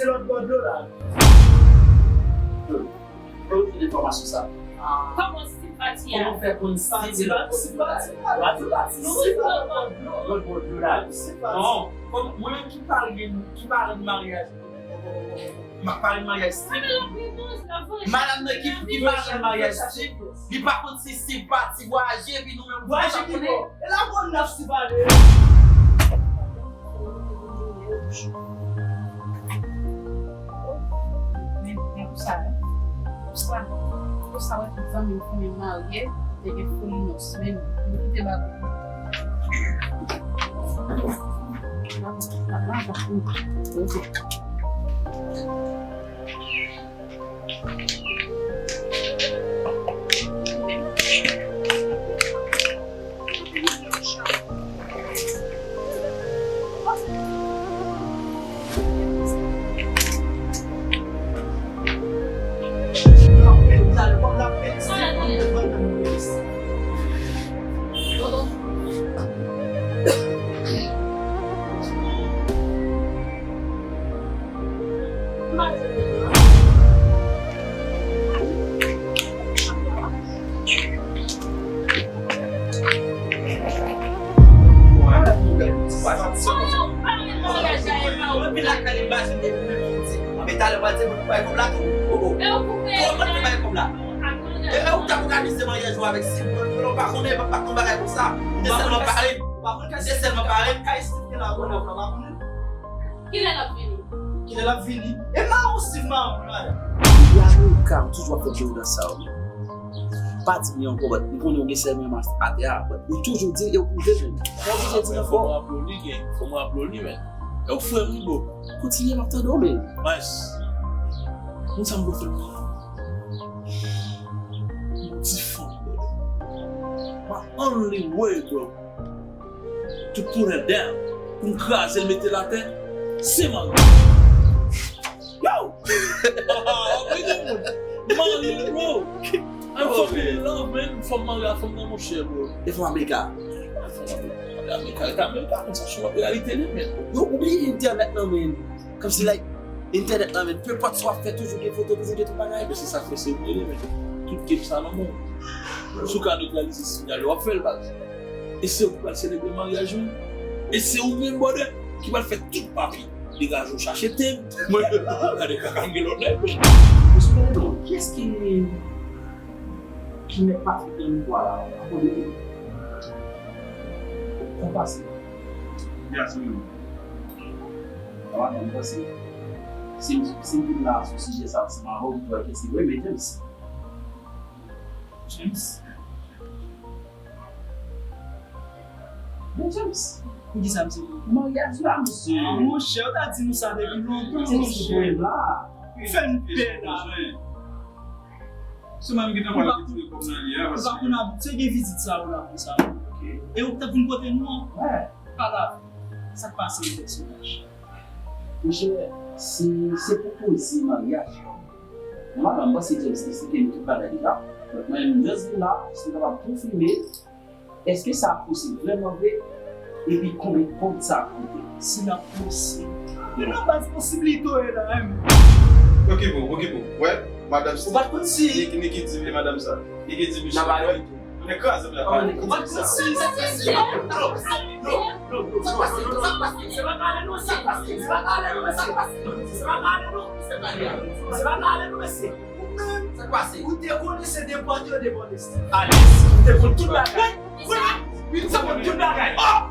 se lòt bò dlo la. Kote w jwenn enfòmasyon sa? Kòman Steve pati a? Kòman w fè konn Steve lòt bò dlo la? Steve pati, Steve pati, Steve pati, Steve pati lòt bò dlo la. Non, kòm mwen menm ki parenn, ki parenn maryaj. M ap pale maryaj Steve. Madanm nan ki, ki pale maryaj Steve, li pa konn si Steve pati vwayaje, epi nou menm nou pa konnen. E la konn n ap Steve ale. Men, men pou sa, pou sa, pou sa, wè, tout zanmi m konbyen marye, te gen foli nòs, men nou kite bagay. Men talè w pral di pou bay kòb la tou. E ou koupe. Kòman pou bay kòb la? E, e ou t ap òganize maryaj ou avèk Steve, mwen, mwen pa konnen, mwen pa konn bagay konsa. M te sèlman pale. M te sèlman pale. Kilè l ap vini? Kilè l ap vini? E mawon Steve mawon, wi, madanm. Depi Amerika, ou toujou ap fè vye odans sa yo, wi. Pa di m li ankò, but m konnen ou gen sèl menm atè a, but ou toujou di l e ou pwouve l menm. Pa oblije di l ankò. Fò m raple w li, gang. Fò m raple w li, men. E ou frè m, wi, bro. Kontinye, m ap tande w, men. Nice. Moun sa m vle fè l, men. Yon ti fanm, bro. My only way, bro, to put her down, pou m kraze l, mete l atè, se marye. Yo! Anpil de moun marye, bro. I'm fucking in love, man. Fò m marye a fanm nan, monchè, bro. E fanm Amerika? Fanm Amerika, Amerika, Amerika, konsa, se yon reyalite li, man. Yo, ou bliye entènèt nan, man. Kòmsi, like, entènèt lan, men, peu importe sa w ap fè, toujou gen foto, toujou gen tout bagay. Men se sa k fè se vre, men. Tout game sa nan men w. Si w ka netralize sinyal yo, w ap fè l, baz. E se ou ki pral selebre maryaj ou. E se ou menm, brother, ki pral fè tout papye. Degaje w chache tèm. Mwen, gade kaka m gen lòt nèg, men. Mesye, non, kiyès ki, ki mèt Patrick nan mikwo a la? Akonde, sa pase. Gason yo. Sa va, non, m panse. Si m, si m vin la sou sijè sa ansanm avè w, m kwè ke se vre, men James. James? Men James, poukisa m se pou maryaj la, mesye? Monchè, ou ta di nou sa depi lontan, monchè. Ou fè n pè la. Se mwen ki te pral retire kòb nan li a, paske ou pa konn abitye gen vizit sa yo la konsa. Ok. E ou t ap vin kote nou an? Wè. Pale avè m. Sa k pase, pèsonaj? Monchè, se, se pou koze maryaj. Nòmalman, m panse James te eksplike m tout bagay deja. Donk, mwen, m just vin la, si m kapab konfime, èske sa posib vrèman vre? Epi konbyen kòb sa ap koute? Si n ap panse. Men non, baz, posiblite w ye la, hein, men. Okipe w, okipe w. Wè, madanm Steve. Ou pa t konn si. Niki, Niki di vye madanm sa. Niki di Michel. N ap ale. Mwen kraze m la. Ou pa t konn si. Sa k pase? Non, non, non, non. Sa k pase? Sa k pase? Se pa pale non, sa k pase? Se pa pale non, sa k pase? Se pa pale non. Se pa pale non, mesye. Ou menm, sa k pase? Ou te konnen se depòte yo depòte Steve. Alèz. Ou te konn tout bagay. Wi, sa konn tout bagay. Oh!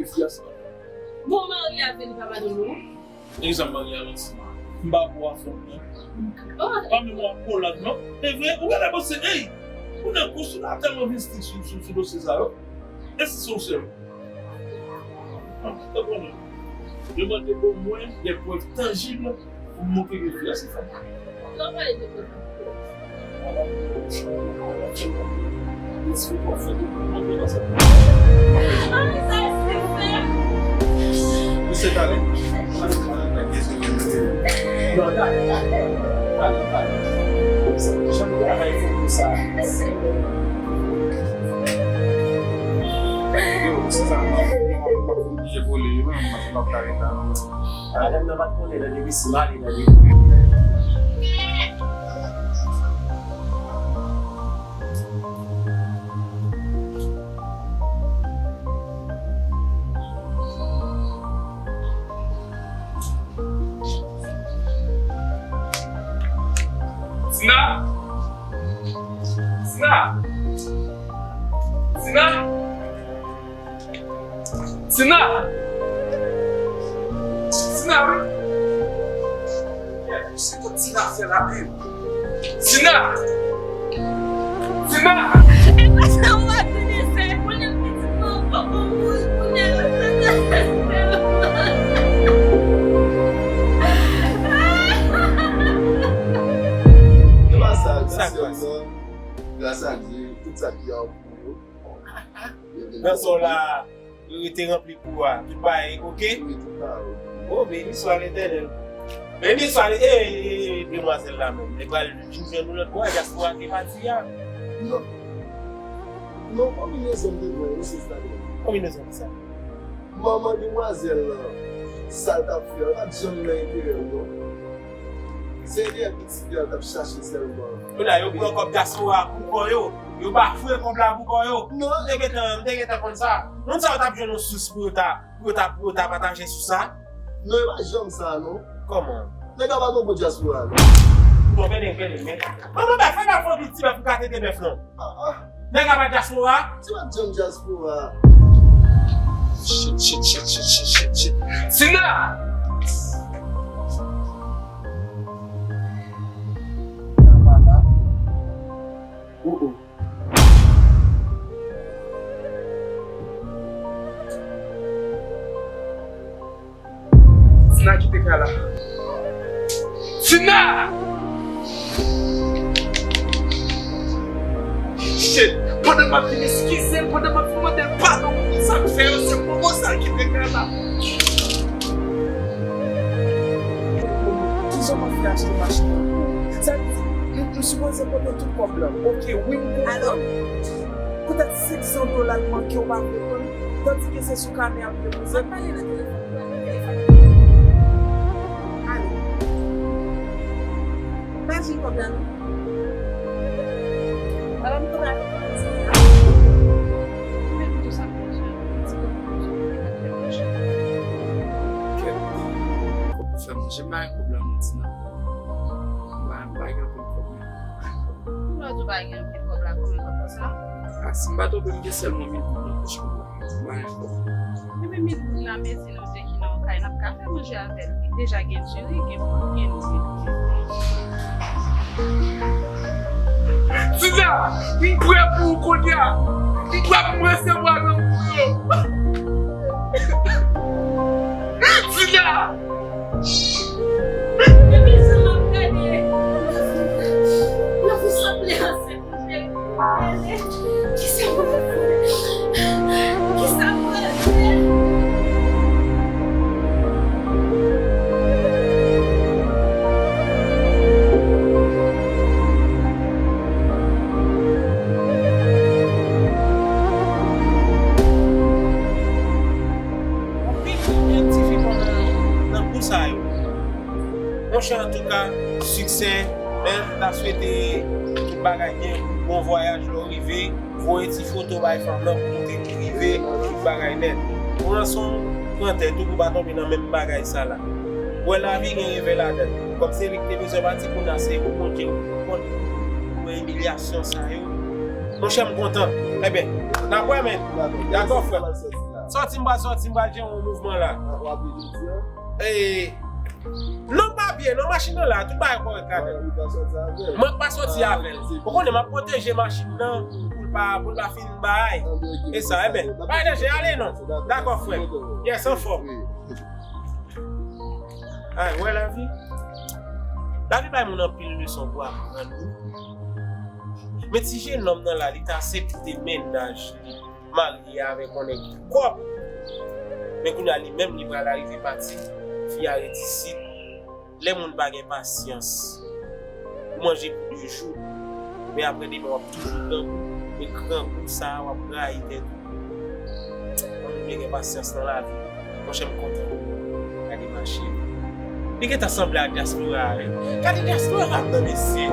ke fi a sa. Bon, mari a vini pa madanm nou. Egzanp, mari a manti. M pa pou afè w, non. Oh. Pa menm w ap kolad, non. E vre, ou genlè panse, ey, ou nan kous la tèlman vin strik sou, sou, sou dosye sa yo. E si se ou sèl? An, tanpri, demande omwen de prèv tanjib pou montre ke fi a se fanm. Lè w pale de prèv. Misye talè. Non, talè, talè, talè, talè, talè. Jan travay fò konsa. Yo, se sa, mwen, mwen, mwen oblije vole, wi, mwen, mwen pa ka ret la, non. Madanm nan pa t konnen nan depi si mari nan depi. Tina! Tina! Tina! Tina! Tina, wi! Kèt, se kot Tina fè la, wi! Tina! Tina! E pa sa w ap vini fè. Kounye a pitit mwen poko mouri, kounye a yo fè sa. E pa sa, gras a Dye, gras a Dye, tout sa ki a pou yo. Nan sa w la, rete ranpli kou a. Tout bagay oke? Wi, tout bagay oke. O, beni swa Letènèl. Beni swa, e, e, e, demwazèl la menm. Li pral vin jwenn nou lòt bò, dyaspora te pati a. Non. Non, konbinezon m te pran, wi, se sa li ye. Konbinezon ki sa? Manman demwazèl lan, sa l t ap fè a, l pa t janm nan enterè l, non. Se enterè pitit li a l t ap chache sèlman. Kounye a, yo pran kòb dyaspora a pou kò yo. Yo bafouye kòb la pou kò yo. Non. M te gentan, m te gentan konn sa. Moun sa yo t ap jwenn yon sous pou yo ta, pou yo ta, pou yo ta pataje sous sa. Non, e pa janm sa, non. Kòman? Nèg la pa t yon bon dyaspora, non. Bon, men, men, men, men. Manman bèf, fè bèf yon ti bèf pou ka tete bèf, non. Ah, ah. Nèg la pa dyaspora? Se pa t janm dyaspora. Shit, shit, shit. Tina! Tina pa la. Oh, oh. Tina kite kay la. Tina! Shit! Pandan m ap vin eskize l, pandan m ap vin mande l padon pou tout sa m fè yo, se Momo sa kite kay la. Kizon m ap fè achte machin nan pou ou? Sa vle di, m, m sipoze pote tout kòb la. Oke, wi, m konprann. Poutèt senk san dola l manke, ou pa vle pran l, tandike se sou kanè a m depoze l. M ap pale nan telefòn, pran nan telefòn. Ale. Pa jwenn kòb la, non. Papa m tonbe avèk kòb la. Ou menm tou sa pou jwenn. Ti kòb pou jwenn, mwen ka fè pòch. Kèt. Fè manje, m pa gen kòb la, non, Tina. M pa, m pa gen anpil kòb, men. Lè w di w pa gen anpil kòb la, konbyen kòb konsa? A, si m pa twonpe, m gen sèlman mil goud nan pòch mwen la. M pa gen kòb. Epi mil goud la, mezi nou de ki nan yon kay, n ap ka fè manje avè l. Li deja gen diri, gen pòt, gen lwil. Tina, m prè pou ou kounye a. M prè pou m resevwa lanmou yo. Tina! Epi jan m ap gade, nan fou sanble ansent. Monchè, antouka, siksè, men m ta swete tout bagay byen, bon vwayaj lè w rive, voye ti foto bay fanm nan pou montre li rive, tout bagay nèt. Pou nan son pran tèt ou pou pa tonbe nan menm bagay sa la. Wè lavi gen revè ladan l. Kòm se li ki te bezwen pati, kounye a se ou, Bondye ou konn. Wè imilyasyon sa yo. Monchè, m kontan. Ebyen, n ap wè, men. Dakò, frè. Sòti m pral sòti, m pral jere yon mouvman la. E, non, papye, non, machin nan la, tout bagay kòrèk ladan l. Mwen k pa sòti avè l. Ou konnen, m ap pwoteje machin nan pou l pa, pou l pa fin bay. E sa, ebyen, pa danje, ale non. Dakò, frè. Yes, anfòm. Ay, wè lavi. Lavi bay moun anpil leson pou aprann, wi. Men ti jenòm nan la, li t aksepte mennaj li marye avèk yon nèg ki kòb. Men kounye a li menm, li pral arive pati, fi a ret isit. Lè moun pa gen pasyans, ou manje pou de jou, men apre demen w ap toujou grangou, men grangou sa a w ap rayi tèt ou. Ann byen gen pasyans nan lavi. Monchè, m kontan. Gade mache. Li gentan sanble ak dyaspora a, wi. Gade dyaspora a, non, mesye.